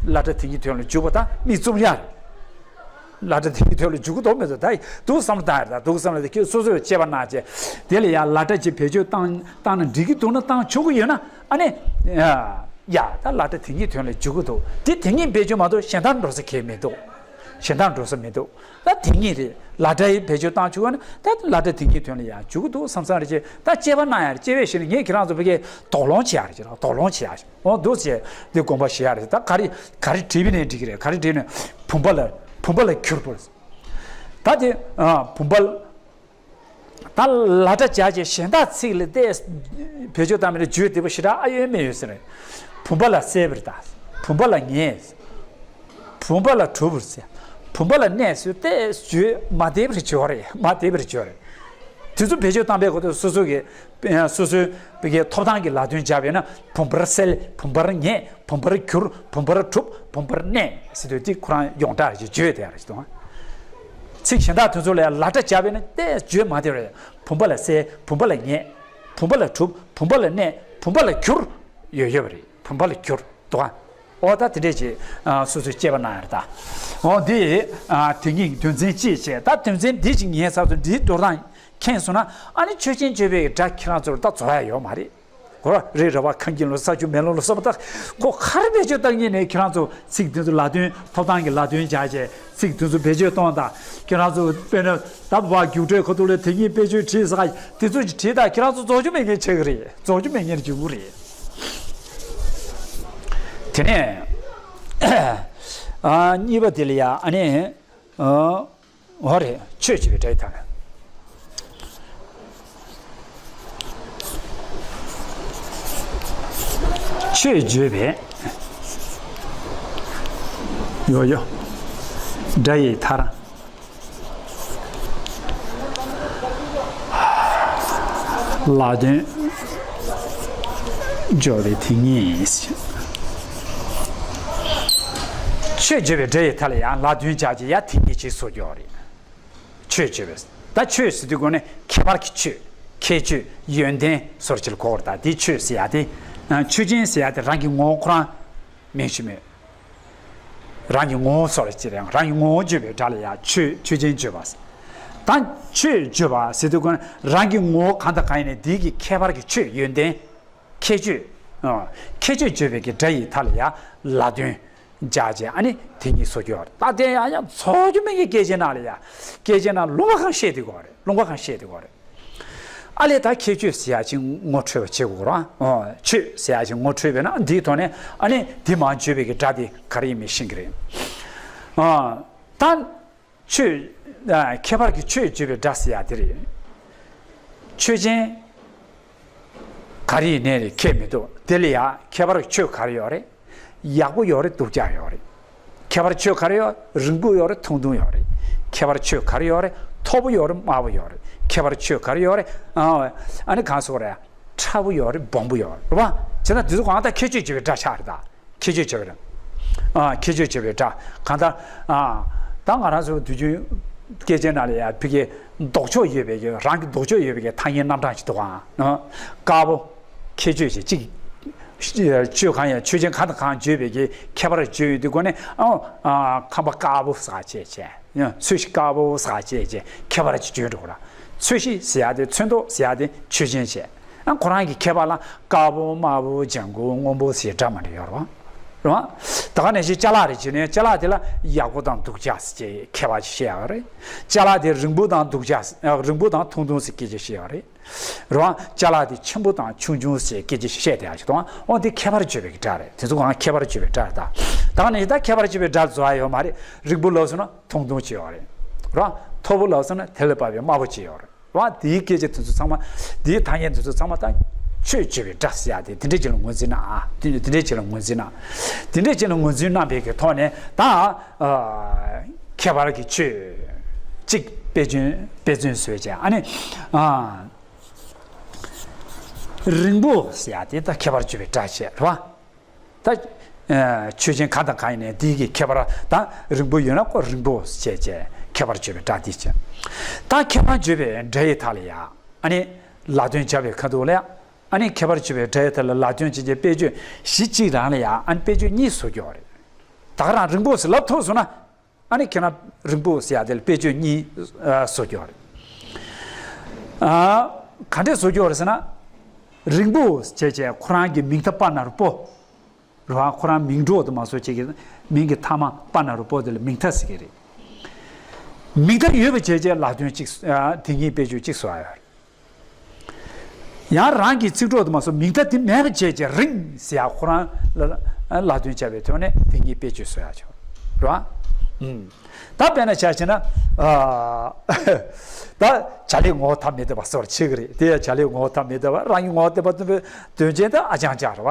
ལག་སྒྲ་དེ་ཉིད་དོན་ལ་འཇུག་པ་ད་མིག་བཙུམ་ཡ་རེད། ལག་སྒྲ་དེ་ཉིད་དོན་ལ་འཇུག་གི་འདུག་མི་འདུག་ད་འདུག་བསམ་བློ་བཏང་ཡ་རེད། ད་འདུག་བསམ་བློ་དེ་ཁྱོད་སོ་སོས་དཔྱད་པ་གནང་བྱས། དེ་ལ་ཡ་ལག་སྒྲ་ཅིག་བེད་སྤྱོད་བཏང་བཏང་ན་འགྲིག་གི་འདུག་ན་བཏང་ཆོག་གི་ཡོད་ན། ཨ་ནི། ཡ་ད་ལག་སྒྲ་དེ་ཉིད་དོན་ལ་འཇུག་གི་འདུག་དེ་དེ་ཉིད་བེད་སྤྱོད་མ་གཏོགས་གཞན་དག་འགྲོ་ས་གང་ཡང་མི་འདུག་གཞན་དག་འགྲོ་ས་མི་འདུག་ད་དེ་ཉིད་རེད། ལག་སྒྲ་ཡི་བེད་སྤྱོད་བཏང་ཆོག་ན་ད་ལག་སྒྲ་དེ་ཉིད་དོན་ལ་ཡང་འཇུག་གི་འདུག་བསམ་བསམ་རེ་བྱས། ད་དཔྱད་པ་གནང་ཡ་རེད། དཔྱད་པ་བྱས་ནས་ངས་ཁྱེད་རང་ཚོ་ཕ་གིར་དོགས་སློང་བྱེད་ཡ་རེད། དོགས་སློང་བྱེད་ཡ་རེད། འོ་འདུག་ཟེར་འདི་དགོངས་པ་བཞེས་ཡ་རེད། ད་ག་རེ་ག་རེ་བྲིས་པ་ནས་འགྲིག་གི་རེད། ག་རེ་བྲིས་ནས་བུམ་པ་ལ་བུམ་པ་ལ་གྱུར་པར། ད་དེ་ཨ་བུམ་པ་ལ། ད་ལ་སྒྲ་སྦྱར་བྱས་གཞན་དག་ཚིག་ལ་བལྟས་བེད་སྤྱོད་བཏང་མི་ལ་བརྗོད་བདེ་པོ་ཞེ་དྲག་ཨ་ཡོད་མེད་ཡོད་ཟེར། བུམ་པ་ལ་གསལ་བར་གདའ། བུམ་པ་ལ་ངེས། བུམ་པ་ལ་གྲུབ་པར་གསལ། བུམ་པ་ལ་གནས་ཟེར་ཏེ་བརྗོད་མ་བདེ་བར་བརྗོད་རེད། མ་བདེ་བར་བརྗོད་རེད། དེ་ཚོ་བེད་སྤྱོད་བཏང་པའི་གོ་དོན་སོ་སོ་གི་སོ་སོའི་བི་གའི་ཐོབ་ཐང་གི་ལ་དོན་སྦྱར་བས་ན། བུམ་པར་གསལ། བུམ་པར་ངེས། བུམ་པར་གྱུར། བུམ་པར་གྲུབ། བུམ་པར་གནས་ཟེར་དུས་དེ་ཁོ་རང་ཡོངས་གྲགས་ཀྱི་བརྗོད་དེ་ཡང་རེད་དང་། ཚིག་གཞན་དག་དེ་ཚོ་ལ་ཡང་ལ་སྒྲ་སྦྱར་བས་ན་དེ་བརྗོད་མ་བདེ་བ་རེད། བུམ་པ་ལ་གསལ། བུམ་པ་ལ་ངེས། བུམ་པ་ལ་གྲུབ། བུམ་པ་ལ་གནས། བུམ་པ་ལ་གྱུར། ཡོད་ཡོད་པ་རེད། བུམ་པ་ལ་གྱུར་འདུག་ག་འོ་ད་དེ་འདྲས་ཀྱི་སོ་སོས་དཔྱད་པ་གནང་ཡ་རེད་ད། འོ་འདི་དེ་ཉིད་དོན་ཚན་གཅིག་བྱས། ད་དོན་ཚན་འདི་ཅིག་ངའི་ཚབ་ཏུ་འདིའི་འགྲོ་སྟངས་མཁྱེན་སོང་ན། ཨ་ནི་ཆོས་ཅན་བརྗོད་པའི་སྒྲ་ཁྱེད་རང་ཚོར་ད་རྫོགས་ཡ་ཡོད་མ་རེད། གོ་རེ་རེ་བ་ཁམས་ཀྱི་ལོ་ས་ཆུ་མེ་ལོང་ལོ་ས་པ་ད་ཁོ་ག་རེ་བེད་སྤྱོད་བཏང་ཉིན་ནས་ཁྱེད་རང་ཚོ་ཚིག་དེ་ཚོ་ལ་དོན་ཐོབ་ཐང་གི་ལ་དོན་སྦྱར་བྱས་ཚིག་དེ་ཚོ་བེད་སྤྱོད་གཏོང་དང་། ཁྱེད་རང་ཚོ་དཔེར་ན་ད་བ་རྒྱུགས་སྤྲོད་ཁ་ཐུག་ལ་དེ་ཉིད་བེད་སྤྱོད་བྲིས་ས་དེ་ཚོ་ཅིག་བྲིས་དང་། ཁྱེད་རང་ཚོ་རྫོགས་རྒྱུ་མེད་མཁན་ཆགས་ཀྱི་རེད། རྫོགས་རྒྱུ་མེད་མཁན་འགྱུར་གྱི་རེད། དེ་ནས་ཨ་གཉིས་པ་དེ་ལ་ཡ་ཨ་ནི་ཨ། འོ་རེད། ཆོས་བརྗོད་པའི་སྒྲ་ཡི་མཐའ། ཆོས་བརྗོད་པའི་ཡོ་ཡོ་སྒྲ་ཡི་མཐའ། ལ་དོན་སྦྱོར་བའི་དེ་ཉིད། ཆོས་བརྗོད་པའི་སྒྲ་ཡི་མཐའ་ལ་ཡང་ལ་དོན་སྦྱར་གྱི་ཡ་དེ་ཉིད་ཅིག་སོགས་ཡོད་རེད། ཆོས་བརྗོད་པས། ད་ཆོས་ཟེར་དུས་སྒོ་ནས་ཁྱད་པར་གྱི་ཆོས། ཁྱད་ཆོས་ཡོན་ཏན་སོགས་ཀྱི་གོ་བར་ད་དེ་ཆོས་ཟེར་ཡ་དེ། ཆོས་ཅན་ཟེར་ཡ་དེ་རང་གི་ངོ་བོ་ཁོ་རང་མིང་ཞིག་མེད། རང་གི་ངོ་བོ་སོགས་ལ་ཅི་རེད། རང་གི་ངོ་བོ་བརྗོད་པའི་སྒྲ་ལ་ཡ་ཆོས་ཆོས་ཅན་བརྗོད་པ། ད་ཆོས་བརྗོད་པ་ཟེར་དུས་སྒོ་ནས་རང་གི་ངོ་བོ་གང་དང་གང་ཡིན་ནའི་དེའི་གི་ཁྱད་པར་གྱི་ཆོས་ཡོན་ཏན། ཁྱད་ཆོས། ཨ། ཁྱད་ཆོས་བརྗོད་པའི་གི་སྒྲ་ཡི་མཐའ་ལ་ཡ་ལ་དོན་སྦྱར་བྱས་ཨ་ནི་དེ་ཉིད་བཟོ་རྒྱུ་ཡོད་རེད། ད་དེ་ཡང་ཡང་རྫོགས་རྒྱུ་མེད་མཁན་སྐད་ཆའི་ནང་ལ་ཡ། སྐད་ཆའི་ནང་ལུང་པ་གང་བཤད་བསྡད་ཀྱི་ཡོད་རེད། ལུང་པ་གང་བཤད་བསྡད་ཀྱི་ཡོད་རེད། ཨ་ལས་ད་ཁྱད་ཆོས་ཟེར་ཡ་ཅིག་ངོ་འཕྲོད་པ་བྱེད་དགོས་རེད། ཨོ། ཆོས་ཟེར་ཡ་ཅིག་ངོ་འཕྲོད་པས་ན་འདིའི་ཐོག་ནས་ཨ་ནི་དེ་མ་བརྗོད་པའི་གི་སྒྲ་དེ་ག་རེ་ཡིན་མིན་ཤེས་ཀྱི་རེད། ཨ། ད། ཆོས། ཨ། ཁྱད་པར་གྱི་ཆོས་བརྗོད་པའི་སྒྲ་ཟེར་ཡ་དེ་རེད། ཆོས་ཅན། ག་རེ་ཡིན་ནའི་རེད་ཁྱད་མི་འདུག་དེ་ལ་ཡ་ཁྱད་པར་གྱི་ཆོས་ག་རེ་ཡོད་རེད། ཡག་པོ་ཡོད་རེད། སྡུག་ཅག་ཡོད་རེད། ཁྱད་པར་ཆོས་ག་རེ་ཡོད། རིང་པོ་ཡོད་རེད། ཐུང་ཐུང་ཡོད་རེད། ཁྱད་པར་ཆོས་ག་རེ་ཡོད་རེད། མཐོ་པོ་ཡོད་རེད། དམའ་པོ་ཡོད་རེད། ཁྱད་པར་ཆོས་ག་རེ་ཡོད་རེད། ཨ། ཨ་ནི་གང་ཟེར་དགོས་རེད། ཕྲ་བོ་ཡོད་རེད། སྦོམ་པོ་ཡོད་རེད་པ། བྱས་ན་དེ་ཚོ་གང་ལྟར་ཁྱད་ཆོས་བརྗོད་པའི་སྒྲ་ཆགས་རེད་ད། ཁྱད་ཆོས་བརྗོད་པའི་སྒྲ། ཨ། ཁྱད་ཆོས་བརྗོད་པའི་སྒྲ། གང་ལྟར། ཨ། ད་ང་རང་ཚོ་དུས་རྒྱུན་སྐད་ཆའི་ནང་ལ་ཡ་ཕ་གི་ལྡོག་ཕྱོགས་ཡོད་པའི་གི་རང་གི་ལྡོག་ཕྱོགས་ཡོད་པའི་གི་ཐ་སྙད་རྣམ་གྲངས་ཅིག་འདུག་ག་དཀར་པོ། ཁྱད་ཆོས་ཅིག་གཅིག་ཆོས་གང་ཡང་ཆོས་ཅན་གང་དང་གང་བརྗོད་པའི་གི་ཁྱད་པར་བརྗོད་ཡོད་དུས་སྒོ་ནས། ཨ། ཁམས་པ་དཀར་པོ་ཟེར་བྱས་བྱས། ཚོས་གཞི་དཀར་པོ་ཟེར་བྱས་བྱས་ཁྱད་པར་ཅིག་བརྗོད་འགྲོ་གི་རེད། ཚོས་གཞི་ཟེར་ཡ་དེ་ཚོན་མདོག་ཟེར་ཡ་དེ་ཆོས་ཅན་བྱས། ཨ། ཁོ་རང་གི་ཁྱད་པར་ལ་དཀར་པོ་དམར་པོ་ལྗང་གུ་སྔོན་པོ་ཟེར་སྒྲ་མ་འདྲ་ཡོད་རེད་པ། རེད་བ། ད་ག་ནང་བཞིན་ཅ་ལག་རེ་བྱས་ནས་ཅ་ལག་དེ་ལ་ཡག་པོ་དང་སྡུག་ཅག་ཟེར་ཁྱད་པར་ཅིག་བཤད་ཡོད་རེད། ཅ་ལག་དེ་རིང་པོ་དང་སྡུག་ཅག་རིང་པོ་དང་ཐུང་ཐུང་ཟེར་སྐད་ཆ་བཤད་ཡོད་རེད། རེད་བ། ཅ་ལག་དེ་ཆེན་པོ་དང་ཆུང་ཆུང་ཟེར་སྐད་ཆ་བཤད་བསྡད་ཡག་ཅིག་འདུག་འོ་དེ་ཁྱད་པར་བརྗོད་པའི་སྒྲ་རེད། དེ་ཚོ་གང་ཁྱད་པར་བརྗོད་པའི་སྒྲ་རེད་ད། ད་ག་ནང་བཞིན་ད་ཁྱད་པར་བརྗོད་པའི་སྒྲ་བཟོ་ཡ་ཡོད་མ་རེད། རིང་པོ་ལབ་སོང་ན་ཐུང་ཐུང་ཅིག་ཡོད་རེད། རེད་བ། མཐོ་པོ་ལབ་སོང་ན་དེ་ལས་བབས་པའི་དམའ་པོ་ཅིག་ཡོད་རེད། རེད་བ། དེའི་སྐད་ཆ་དེ་ཚོ་ཚང་མ། དེའི་ཐ་སྙད་དེ་ཚོ་ཚང་མ་ད་ཆོས་བརྗོད་པའི་སྒྲ་ཟེར་ཡ་དེ་དེ་འདྲས་ཅིག་ལ་ངོས་འཛིན་ན་ཨ། དེ་དེ་འདྲས་ཅིག་ལ་ངོས་འཛིན་ན། དེ་འདྲས་ཅིག་ལ་ངོས་འཛིན་གནང་བའི་གི་ཐོག་ནས་ད། ཨ། ཁྱད་པར་གྱི་ཆོས་གཅིག་དཔེ་མཚོན་དཔེ་མཚོན་བཟོས་བྱས་ཨ་ནི། ཨ། རིང་པོ་ཟེར་ཡ་དེ་ད་ཁྱད་པར་བརྗོད་པའི་སྒྲ་བྱས་རེད་བ། ད། ཨ། ཆོས་ཅན་གང་དང་གང་ཡིན་ནའི་དེའི་གི་ཁྱད་པར་ད་རིང་པོ་ཡོད་ན་ཁོ་རིང་པོ་ཟེར་བྱས་ཁྱད་པར་བརྗོད་པའི་སྒྲ་དེ་བྱས། ད་ཁྱད་པར་བརྗོད་པའི་སྒྲ་ཡི་མཐའ་ལ་ཡ། ཨ་ནི། ལ་དོན་སྦྱར་བའི་ཁ་ཐུག་ལ་ཡ། ཨ་ནི་ཁྱད་པར་བརྗོད་པའི་སྒྲ་ཡི་མཐའ་ལ་ལ་དོན་བྱེད་ཀྱི་དཔེ་བརྗོད་གཞི་གཅིག་རང་ལ་ཡ་ཨ་ནི་དཔེ་བརྗོད་གཉིས་བཟོ་རྒྱུ་རེད། ད་ག་རང་རིང་པོ་ཟེར་ལབ་ཐུབ་སོང་ན། ཨ་ནི་ཁྱེད་རང་རིང་པོ་ཟེར་ཡ་དེ་ལ་དཔེ་བརྗོད་གཉིས་ཨ་བཟོ་རྒྱུ་རེད། ཨ། ག་འདྲས་བཟོ་རྒྱུ་རེད་ཟེར་ན། རིང་པོ་ཟེར་བྱས་ཁོ་རང་གི་མིང་མཐའ་པ་ན་རོ་པོ། རེད་བ། ཁོ་རང་མིང་འབྲོག་ཏུ་མ་བཟོ་བྱེད་ཀྱི་མིང་གི་མཐའ་མ་པ་ན་རོ་པོ་དེ་ལ་མིང་མཐའ་ཟེར་གྱི་རེད། མིང་མཐའ་ཡོད་པ་བྱས་བྱས་ལ་དོན་གཅིག་ཨ། དེ་གཉིས་དཔེ་བརྗོད་གཅིག་བཟོ་ཡ་ཡོད་རེད། ཡང་རང་གི་ཚིག་གྲོགས་དུ་མ་སོང་མིང་མཐའ་དེ་མེད་པ་བྱས་བྱས་རིང་ཟེར་ཡ་ཁོ་རང་ལ་ལ་དོན་བྱ་བའི་ཐོག་ནས་དེ་གཉིས་དཔེ་བརྗོད་བཟོ་ཡ་ཆོག་རེད་བ། ཨུམ། ད་དཔེར་ན་ཆ་བཞག་ན། ཨ། ད་བྱ་ལས་ངོ་བོ་ཐ་མི་དད་པ་སོགས་ཆེ་གི་རེད་དེ་ཡང་བྱ་ལས་ངོ་བོ་ཐ་མི་དད་པ་རང་གི་ངོ་བོ་དད་པ་སྟོན་པའི་དོན་ཅན་དེ་ཨ་ཅང་ཅག་རེད་བ།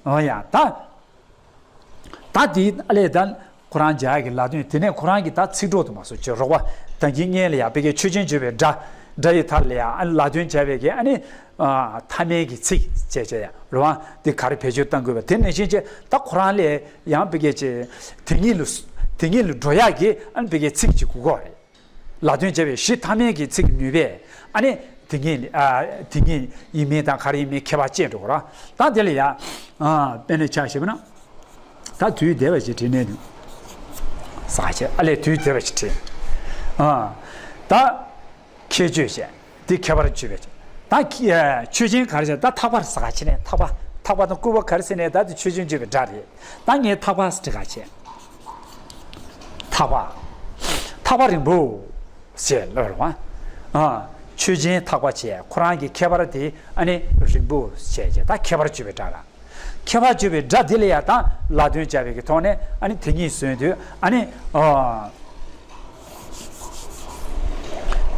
འོ་ཡ་ད། ད་དེའི་ཨ་ལས་ད་ཁོ་རང་བྱ་གི་ལ་དོན་དེ་ནས་ཁོ་རང་གི་ད་ཚིག་གྲོགས་དུ་མ་སོང་ཅི་རོགས་པ་ད་གིན་སྔོན་ལ་ཡ་བི་གའི་ཆོས་ཅན་བརྗོད་པའི་སྒྲ་སྒྲ་ཡི་མཐའ་ལ་ཡ་ཨ་ལ་དོན་བྱ་བའི་གི་ཨ་ནི། ཨ། ཐ་མའི་གི་ཚིག་བྱས་བྱས་ཡ་རེད་བ། དེ་ག་རེ་བེད་སྤྱོད་གཏང་དགོས་པ་དེ་ནང་བཞིན་བྱས་ད་ཁོ་རང་ལས་ཡང་བི་གའི་ཅི་དེ་ཉིད་ལ་དེ་ཉིད་ལ་འགྲོ་ཡག་གི་ཨ་ནི་བི་གའི་ཚིག་ཅིག་དགོས་ཀྱི་རེད། ལ་དོན་བྱ་བའི་གཞི་ཐ་མའི་གི་ཚིག་ནུས་པས་ཨ་ནི་དེ་ཉིད་ཨ་དེ་ཉིད་ཡིན་མིན་དང་ག་རེ་ཡིན་མིན་ཁྱད་པར་བཅད་འགྲོ་གི་རེད། ད་དེ་ལ་ཡ་ཨ་དཔེར་ན་ཆ་བཞག་པ་ན་ད་དུས་འདས་པ་ཞིག་བྲིས་ནས་འདུག་ས་ཆེ་ཨ་ལས་དུས་འདས་པ་ཞིག་བྲིས། ཨ་ད་ཁྱད་ཆོས་བཤད། འདི་ཁྱད་པར་བརྗོད་པའི་ད་ཁྱད་ཆོས་ཅན་ག་རེ་ཟེར་ད་ཐག་པ་ཟེར་ག་ཆེ་ནས་ཐག་པ་ཐག་པ་དང་སྐུད་པ་ག་རེ་ཟེར་ནས་ད་དེ་ཆོས་ཅན་བརྗོད་པའི་སྒྲ་རེད། ད་ངས་ཐག་པ་ཟེར་ག་ཆེ། ཐག་པ། ཐག་པ་རིང་པོ་ཞེས་ལབ་རུང་བ། ཨ། ཆོས་ཅན་ཐག་པ་བྱས་ཁོ་རང་གི་ཁྱད་པར་དེ་ཨ་ནི་རིང་པོ་ཞེས་བྱས་ད་ཁྱད་པར་བརྗོད་པའི་སྒྲ་ལ། ཁྱད་པར་བརྗོད་པའི་སྒྲ་འདི་ལ་ཡང་ད་ལ་དོན་སྦྱར་བའི་གི་ཐོག་ནས་ཨ་ནི་དེ་ཉིད་ཟོན་དུས་ཨ་ནི་ཨ།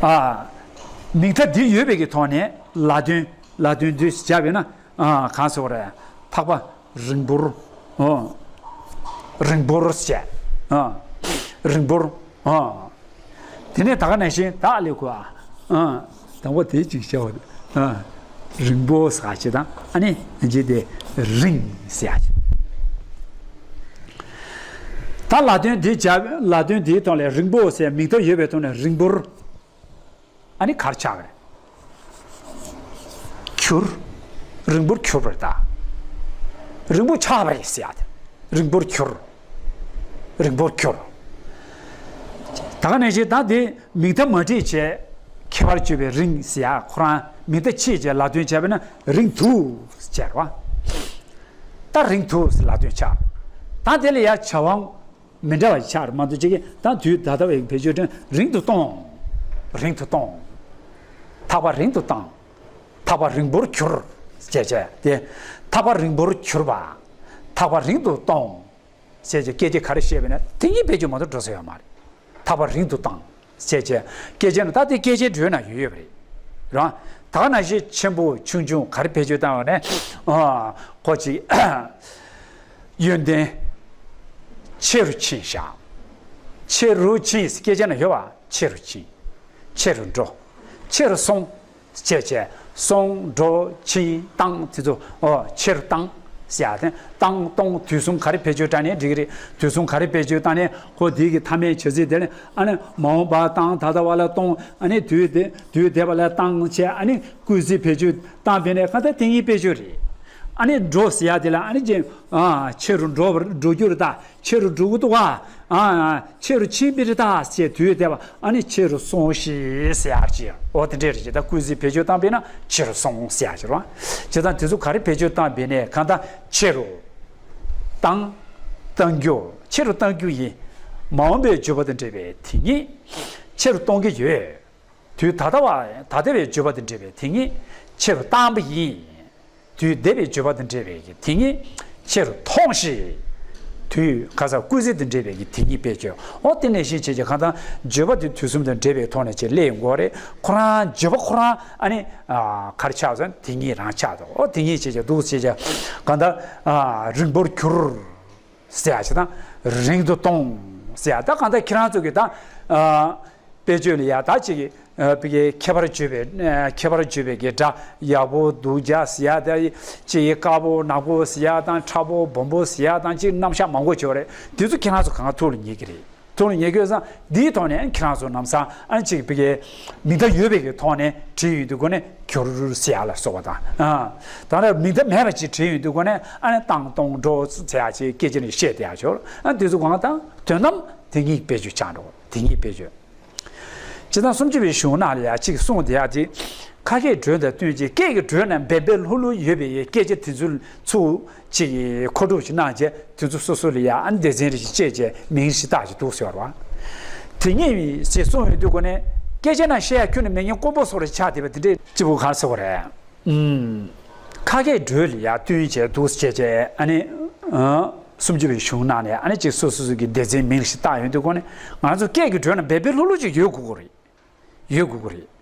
ཨ། མིང་མཐའ་འདི་ཡོད་པའི་གི་ཐོག་ནས་ལ་དོན་ལ་དོན་འདི་སྦྱར་བས་ན་ཨ་གང་ཟེར་བ་རེད། ཐག་པ་རིང་པོར། ཨོ། རིང་པོར་བཤད། ཨ། རིང་པོར། ཨ། དེ་ནས་ད་ག་ནང་བཞིན་ད་ལེ་གོ་ཨ། ཨ། དང་པོ་དེ་གཅིག་བྱའོ། ཨ། རིང་པོ་ཟེར་ཅི་དང་ཨ་ནི་འཇི་དེ་རིང་ཟེར་ཅི། ད་ལ་དོན་འདི་བྱ་ལ་དོན་འདིའི་ཐོག་ལས་རིང་པོ་ཟེར་མིང་མཐའ་ཡོད་པའི་ཐོག་ནས་རིང་པོར། ཨ་ནི་གར་ཆགས་པ་རེད། གྱུར། རིང་པོར་གྱུར་པ་རེད་ད། རིང་པོ་ཆགས་པ་རེད་ཟེར་ཡ་དེ། རིང་པོར་གྱུར། རིང་པོར་གྱུར། ད་ག་ནང་བཞིན་ད་དེ་མིང་མཐའ་མ་བྲིས་བྱས་ཁྱད་པར་བརྗོད་པའི་རིང་ཟེར་ཡ་ཁོ་རང་མིང་མཐའ་ཕྱིས་བྱས་ལ་དོན་བྱས་པ་ན་རིང་དུ་ཟེར་བ། ད་རིང་དུ་ཟེར་ལ་དོན་ཆགས། ད་དེ་ལ་ཡ་བྱ་བ། མི་འདྲ་བ་ཆགས་མ་གཏོགས་ཅིག་གིས་ད་དུས་ད་ལྟ་བའི་བེད་སྤྱོད་དྲན་རིང་དུ་གཏོང་། རིང་དུ་གཏོང་། ཐག་པ་རིང་དུ་བཏང་། ཐག་པ་རིང་པོར་གྱུར། ཅེས་བྱས་ཏེ། ཐག་པ་རིང་པོར་གྱུར་པ། ཐག་པ་རིང་དུ་གཏོང་། ཅེས་བྱས་སྐད་ཆ་ག་རེ་བཤད་པ་ཡིན་ན་དེ་ཉིད་བེད་སྤྱོད་མ་གཏོགས་འགྲོ་ས་ཡོད་མ་རེད། ཐག་པ་རིང་དུ་བཏང་། ཅེས་བྱས། སྐད་ཆ་ནི་ད་དེ་སྐད་ཆའི་འགྲོས་ན་ཡོད་ཡོད་པ་རེད། རང་། ད་ག་ནང་བཞིན་ཆེན་པོ་ཆུང་ཆུང་ག་རེ་བེད་སྤྱོད་བཏང་བ་ནས། ཨ། ཁོ་ཅིག་ཡོན་ཏན། ཆེ་རུ་ཕྱིན་བཞག་ཆེ་རུ་ཕྱིན་སྐད་ཆ་ན་ཡོད་པ་ཆེ་རུ་ཕྱིན། ཆེ་རུ་འགྲོ། ཆེ་རུ་སོང་། ཅེས་བྱས། སོང་། འགྲོ། ཕྱིན། བཏང་། དེ་ཚོ། ཨོ། ཆེ་རུ་བཏང་། ཟེར་ཡ་དེ། བཏང་། གཏོང་། དུས་གསུམ་ག་རེ་བེད་སྤྱོད་བཏང་ནས་འགྲིག་གི་རེད། དུས་གསུམ་ག་རེ་བེད་སྤྱོད་བཏང་ནས་ཁོ་དེའི་གི་མཐའ་མའི་བྱ་ཚིག་དེ་ལ་ཨ་ནི་མ་འོངས་པ་བཏང་། ད་ལྟ་བ་ལ་གཏོང་། ཨ་ནི་དུས་དེ་དུས་འདས་པ་ལ་བཏང་བྱས་ཨ་ནི་སྐུལ་ཚིག་བེད་སྤྱོད་བཏང་བས་ནས་གང་ལྟར་དེ་གཉིས་བེད་སྤྱོད་རེད། ཨ་ནི་འགྲོ་ཟེར་ཡ་དེ་ལ་ཨ་ནི་ཅན། ཨ། ཆེ་རུ་འགྲོ་བར་འགྲོ་རྒྱུ་རེད་ད། ཆེ་རུ་འགྲོ་གི་འདུག་བ། ཨ། ཆེ་རུ་ཕྱིན་པའི་རེད་ད་ཅེས་དུས་འདས་པ་ཨ་ནི་ཆེ་རུ་སོང་ཞེས་ཟེར་ཡག་ཅིག་ཨོ་དེ་འདྲས་རེད་ཅེས་ད་སྐུལ་ཚིག་བེད་སྤྱོད་བཏང་བས་ན་ཆེ་རུ་སོང་ཟེར་ཡག་ཅིག་རེད་བ། བྱས་ཙང་དེ་ཚོ་ག་རེ་བེད་སྤྱོད་བཏང་བས་ནས་གང་ལྟར་ཆེ་རུ་བཏང་ གཏང་རྒྱུ་ཆེ་རུ་གཏང་རྒྱུ་ཡིན། མ་འོངས་པའི་བརྗོད་པ་དང་འབྲེལ་བའི་དེ་ཉིད་ཆེ་རུ་གཏོང་གི་ཡོད། དུས་ད་ལྟ་བ་ད་ལྟ་བའི་བརྗོད་པ་དང་འབྲེལ་བའི་དེ་ཉིད་ཆེ་རུ་བཏང་བ་ཡིན། དུས་འདས་པའི་བརྗོད་པ་དང་འབྲེལ་བའི་གི་དེ་ཉིད་ཆེ་རུ་མཐོང་ཞིང་། དུས་ག་ས་སྐུལ་ཚིག་དང་འབྲེལ་བའི་གི་དེ་ཉིད་དཔེ་བརྗོད། འོ་དེ་ནས་ཤེས་བྱེད་ཀྱི་གང་ལྟར་བརྗོད་པ་དེ་དུས་གསུམ་དང་འབྲེལ་བའི་ཐོག་ནས་ཅིག་སླེབས་ཡོང་གི་རེད། ཁོ་རང་བརྗོད་པ་ཁོ་རང་ཨ་ནི་ག་རེ་ཆགས་སོང་། དེ་ཉིད་རང་ཆགས་འདུག་འོ་དེ་ཉིད་བྱེད་ཀྱི་འདུག་བྱེད་ཀྱི་གང་ལྟར་རིང་པོར་གྱུར། ཟེར་ཡ་ཅིག་དང་། རིང་དུ་གཏོང་ཟེར་ཡ། ད་གང་ལྟར་ཁྱེད་རང་ཚོ་གི་ད་ཨ་དཔེ་བརྗོད་ལ་ཡ་ད་ཅིག་ཨ་བི་གའི་ཁྱད་པར་བརྗོད་པའི་ཨ་ཁྱད་པར་བརྗོད་པའི་གི་སྒྲ་ཡག་པོ་སྡུག་ཅག་ཟེར་ཡ། ད་ཅིག་དཀར་པོ་ནག་པོ་ཟེར་ཡ་དང་། ཁྲ་པོ་སྦོམ་པོ་ཟེར་ཡ་དང་། ཅིག་རྣམ་གཞག་མང་པོ་བྱེད་པ་རེད། དེ་ཚོ་ཁྱེད་རང་ཚོ་གང་ཐུགས་ལ་ངེས་ཀྱི་རེད། ཐུགས་ལ་ངེས་དགོས་ཙང་འདིའི་ཐོག་ནས་ཁྱེད་རང་ཚོ་ལམ་སང་ཨ་ཅིག་བི་གའི་མིང་བརྡ་ཡོད་པའི་གི་ཐོག་ནས་བྲིས་ཡོང་དུས་སྒོ་ནས་གྱུར་ཟེར་ཡ་ལ་སོགས་པ་དང་། ཨ་ད་ནི་མིང་བརྡ་མེད་པ་ཅིག་བྲིས་ཡོང་དུས་སྒོ་ནས་ཨ་ནི་བཏང་གཏོང་འགྲོ་ཟེར་ཡ་ཅིག་སྐད་ཆ་ནས་བཤད་བསྡད་ཡ་ཆོག་ཨ་དེ་ཚོ་གང་དང་དོན་དམ་དེ་ཉིད་དཔེ་བརྗོད་ཆགས་འགྲོ། དེ་ཉིད་དཔེ་བརྗོད། སྤྱིར་བཏང་སུམ་ཅུ་པའི་གཞུང་ནང་ལ་ཡ་གཅིག་གསུངས་བསྡད་ཡ་དེ། ཁ་སྐད་འགྲོས་དང་བསྟུན་བྱས་སྐད་ཀྱི་འགྲོས་རྣམས་འབད་འབད་ལྷུག་ལྷུག་ཡོད་པའི་སྐད་ཆ་དེ་ཚོ་ཚུར་གཅིག་མཁོ་སྒྲུབ་ཅིག་གནང་བྱས། དེ་ཚོ་སོ་སོ་ལ་ཡ་ཨ་ནི་སྡེ་ཚན་རེ་ཞིག་བཅད་བྱས་མིང་རེ་ཞིག་བཏགས་ཀྱི་འདུག་ཟེར་བ། དེ་ཉིད་ཞེས་གསུངས་ཡོང་དུས་སྒོ་ནས་སྐད་ཆ་རྣམས་བཤད་ཡ་ཁྱོན་ནས་མེད་མཁན་དཀོན་པོ་སོགས་ལ་ཆགས་བསྡད་པ་དེ་འདྲས་སྐྱིད་པོ་ག་རེ་ཟེར་བ་རེད། ཨུམ། ཁ་སྐད་འགྲོས་ལ་ཡ་བསྟུན་བྱས་འདུག་བྱས་བྱས་ཨ་ནི། ཨ། སུམ་ཅུ་པའི་གཞུང་ནང་ནས་ཨ་ནི་ཅིག་སོ་སོ་སོ་གི་སྡེ་ཚན་མིང་ཞིག་བཏགས་ཡོང་དུས་སྒོ་ནས་ང་ཚོ་སྐད་ཀྱི་འགྲོས་ན་འབད་འབད་ལྷུག་ལྷུག་ཅིག་ཡོད་དགོས་ཀྱི་རེད། ཡོད་དགོས་ཀྱི་རེད།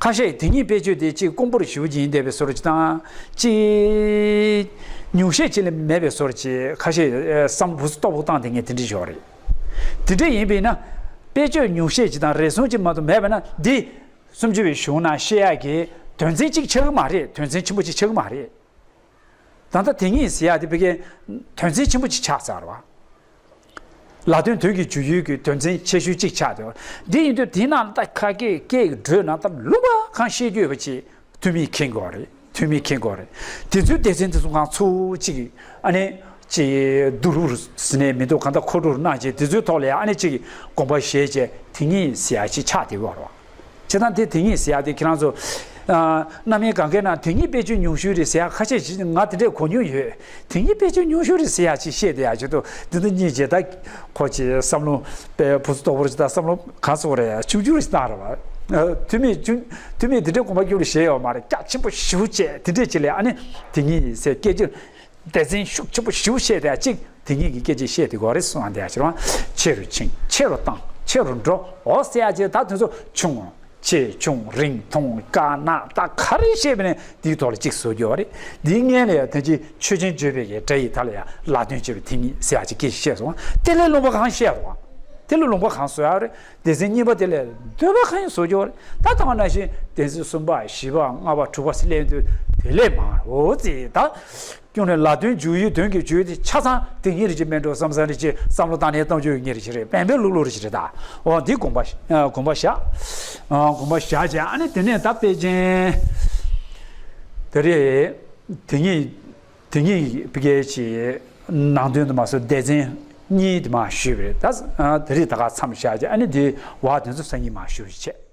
ཁ་ཤས་དེ་ཉིད་དཔེ་བརྗོད་དེ་ཅིག་དཀོན་པོར་ཞེ་པོ་ཅིག་ཡིན་བསྡད་པའི་བཟོ་འདྲ་ཅིག་དང་། ཅིག་ཉུང་ཤས་ཅིག་ལས་མེད་པའི་བཟོ་འདྲ་ཅིག་ཁ་ཤས་ཨ་བསམ་བློ་སྟོབས་པོ་བཏང་བསྡད་མཁན་དེ་འདྲ་ཞིག་ཡོད་རེད། དེ་འདྲ་ཡིན་པས་ན། དཔེ་བརྗོད་ཉུང་ཤས་ཅིག་དང་རེ་ཟུང་ཅིག་མ་གཏོགས་མེད་པ་ན་འདི། སུམ་ཅུ་པའི་གཞུང་ནང་བཤད་ཡག་གི་དོན་ཚན་གཅིག་ཆགས་ཀྱི་མ་རེད། དོན་ཚན་ཆེན་པོ་གཅིག་ཆགས་ཀྱི་མ་རེད། ད་ལྟ་དེ་ཉིད་ཟེར་ཡག་དེ་བི་གའི་དོན་ཚན་ཆེན་པོ་གཅིག་ཆགས་ཚར་བ། ལ་དོན་དོན་གྱི་འཇུག་ཡུལ་གྱི་དོན་ཚན་ཆེ་ཤོས་གཅིག་ཆགས་ཏེ། འདི་ཡིན་དུས་དེ་ནང་ལ་ད་ཁ་སྐད་སྐད་ཀྱི་འགྲོས་ནང་ད་ལུང་པ་གང་བཤད་རྒྱུ་ཡོད་པ་ཅིག་ཐུ་མིས་མཁྱེན་དགོས་རེད། ཐུ་མིས་མཁྱེན་དགོས་རེད། དེ་ཚོའི་སྡེ་ཚན་དེ་ཚོ་གང་ཚུགས་གཅིག་ཨ་ནི། ཅིག་བསྡུ་རུབ་ཟེར་ནས་མི་འདུག་གང་ལྟར་མཁོ་སྒྲུབ་གནང་བྱས་དེ་ཚོའི་ཐོག་ལ་ཡང་ཨ་ནི་ཅིག་དགོངས་པ་བཞེས་བྱས་དེ་ཉིད་ཟེར་ཡག་ཅིག་ཆགས་བསྡད་ཡོད་རེད་བ། བྱས་ཙང་དེ་དེ་ཉིད་ཟེར་ཡག་དེ་ཁྱེད་རང་ཚོ། ཨ། རྣམ་དབྱེ་གང་གའི་ནང་དེ་ཉིད་དཔེ་བརྗོད་ཉུང་ཤོས་རེད་ཟེར་ཡག་ཁ་ཤས་ཅིག་ང་དེ་འདྲས་གོ་མྱོང་ཡོད། དེ་ཉིད་དཔེ་བརྗོད་ཉུང་ཤོས་རེད་ཟེར་ཡག་ཅིག་བཤད་བསྡད་ཡག་ཅིག་འདུག་འདི་འདི་གཉིས་བྱས་ད་ཁོ་ཅིག་བསམ་བློ་དཔེ་བུ་ཚོ་སྟོབས་པོ་ཅིག་ད་བསམ་བློ་གང་སོགས་རེད་ཆུང་ཆུང་རེ་ཞིག་བཏང་རེད་བ། ཐུ་མིས་ཆུང་ཐུ་མིས་དེ་འདྲའི་དགོངས་པ་རྒྱབ་ལ་བཞེས་ཡོད་མ་རེད། རྒྱ་ཆེན་པོ་ཞེ་པོ་བྱས་དེ་འདྲས་ཅིག་ལས་ཨ་ནི་དེ་ཉིད་ཟེར་སྐད་ཅིག་སྡེ་ཚན་ཤུགས་ཆེན་པོ་ཞེ་པོ་བཤད་དེ་གཅིག་དེ་ཉིད་ཀྱི་སྐད་ཅིག་བཤད་དེ་གོ་རེ་གསུངས་ཏེ་ཕྱིར་བ། ཆེ་རུ་ཕྱིན། ཆེ་རུ་བཏང་། ཆེ་རུ་འགྲོ། འོ་ཟེར་ཡ་ཅིག་ད་དེ་ཚོ་ཆུང་། ཆེ་ཆུང་རིང་ཐུང་དཀར་ནག་ད་ག་རེ་བཤད་པ་ནས་དེའི་ཐོག་ལ་གཅིག་བཟོ་རྒྱུ་རེད། འདིའི་སྔོན་ལ་ཡང་ད་ཅི་ཆོས་ཅན་བརྗོད་པའི་གི་སྒྲ་ཡི་མཐའ་ལ་ཡང་ལ་དོན་བརྗོད་པའི་དེ་ཉིད་ཟེར་ཡ་ཅིག་སྐད་ཆ་བཤད་སོང་། དེ་ལས་ལུང་པ་གང་བཤད་རོགས། དེ་ལས་ལུང་པ་གང་བཟོ་ཡ་རེད། སྡེ་ཚན་གཉིས་པ་དེ་ལས་འདོད་པ་གང་ཡང་བཟོ་རྒྱུ་རེད། ད་ད་ག་ནང་བཞིན་སྡེ་ཚན་གསུམ་པ་བཞི་པ་ལྔ་པ་དྲུག་པ་ཟེར་སླེབས་དུས་དེ་ལས་མང་རོ་ཙི་ད། ཀྱང་ནས་ལ་དོན་འཇུག་ཡུལ་དོན་གྱི་བརྗོད་དེ་ཆ་ཚང་དེ་ཉིད་རེ་ཅིག་མིན་འགྲོ་བསམ་བསམ་རེ་ཅིག་བསམ་བློ་བཏང་ནས་གཏོང་རྒྱུ་ཡོད་ངེས་རེ་ཅིག་རེད། དཔེ་འབད་ལུགས་ལུགས་རེ་ཅིག་རེད་ད། འོ་འདི་དགོངས་པ་དགོངས་པ་བཞག་དགོངས་པ་བཞག་བྱས་ཨ་ནི་དེ་ནས་ད་དཔེ་ཅན་དེ་རེད། དེ་ཉིད་དེ་ཉིད་བི་གའི་ཅིག་ནང་དོན་དུ་མ་སོང་སྡེ་ཚན་གཉིས་དུ་མ་ཞུས་པ་རེད་ད། དེ་རིགས་ད་ག་མཚམས་བཞག་བྱས་ཨ་ནི་དེ་བ་དེ་ཚོ་སང་ཉིན་མ་ཞུ་བྱས།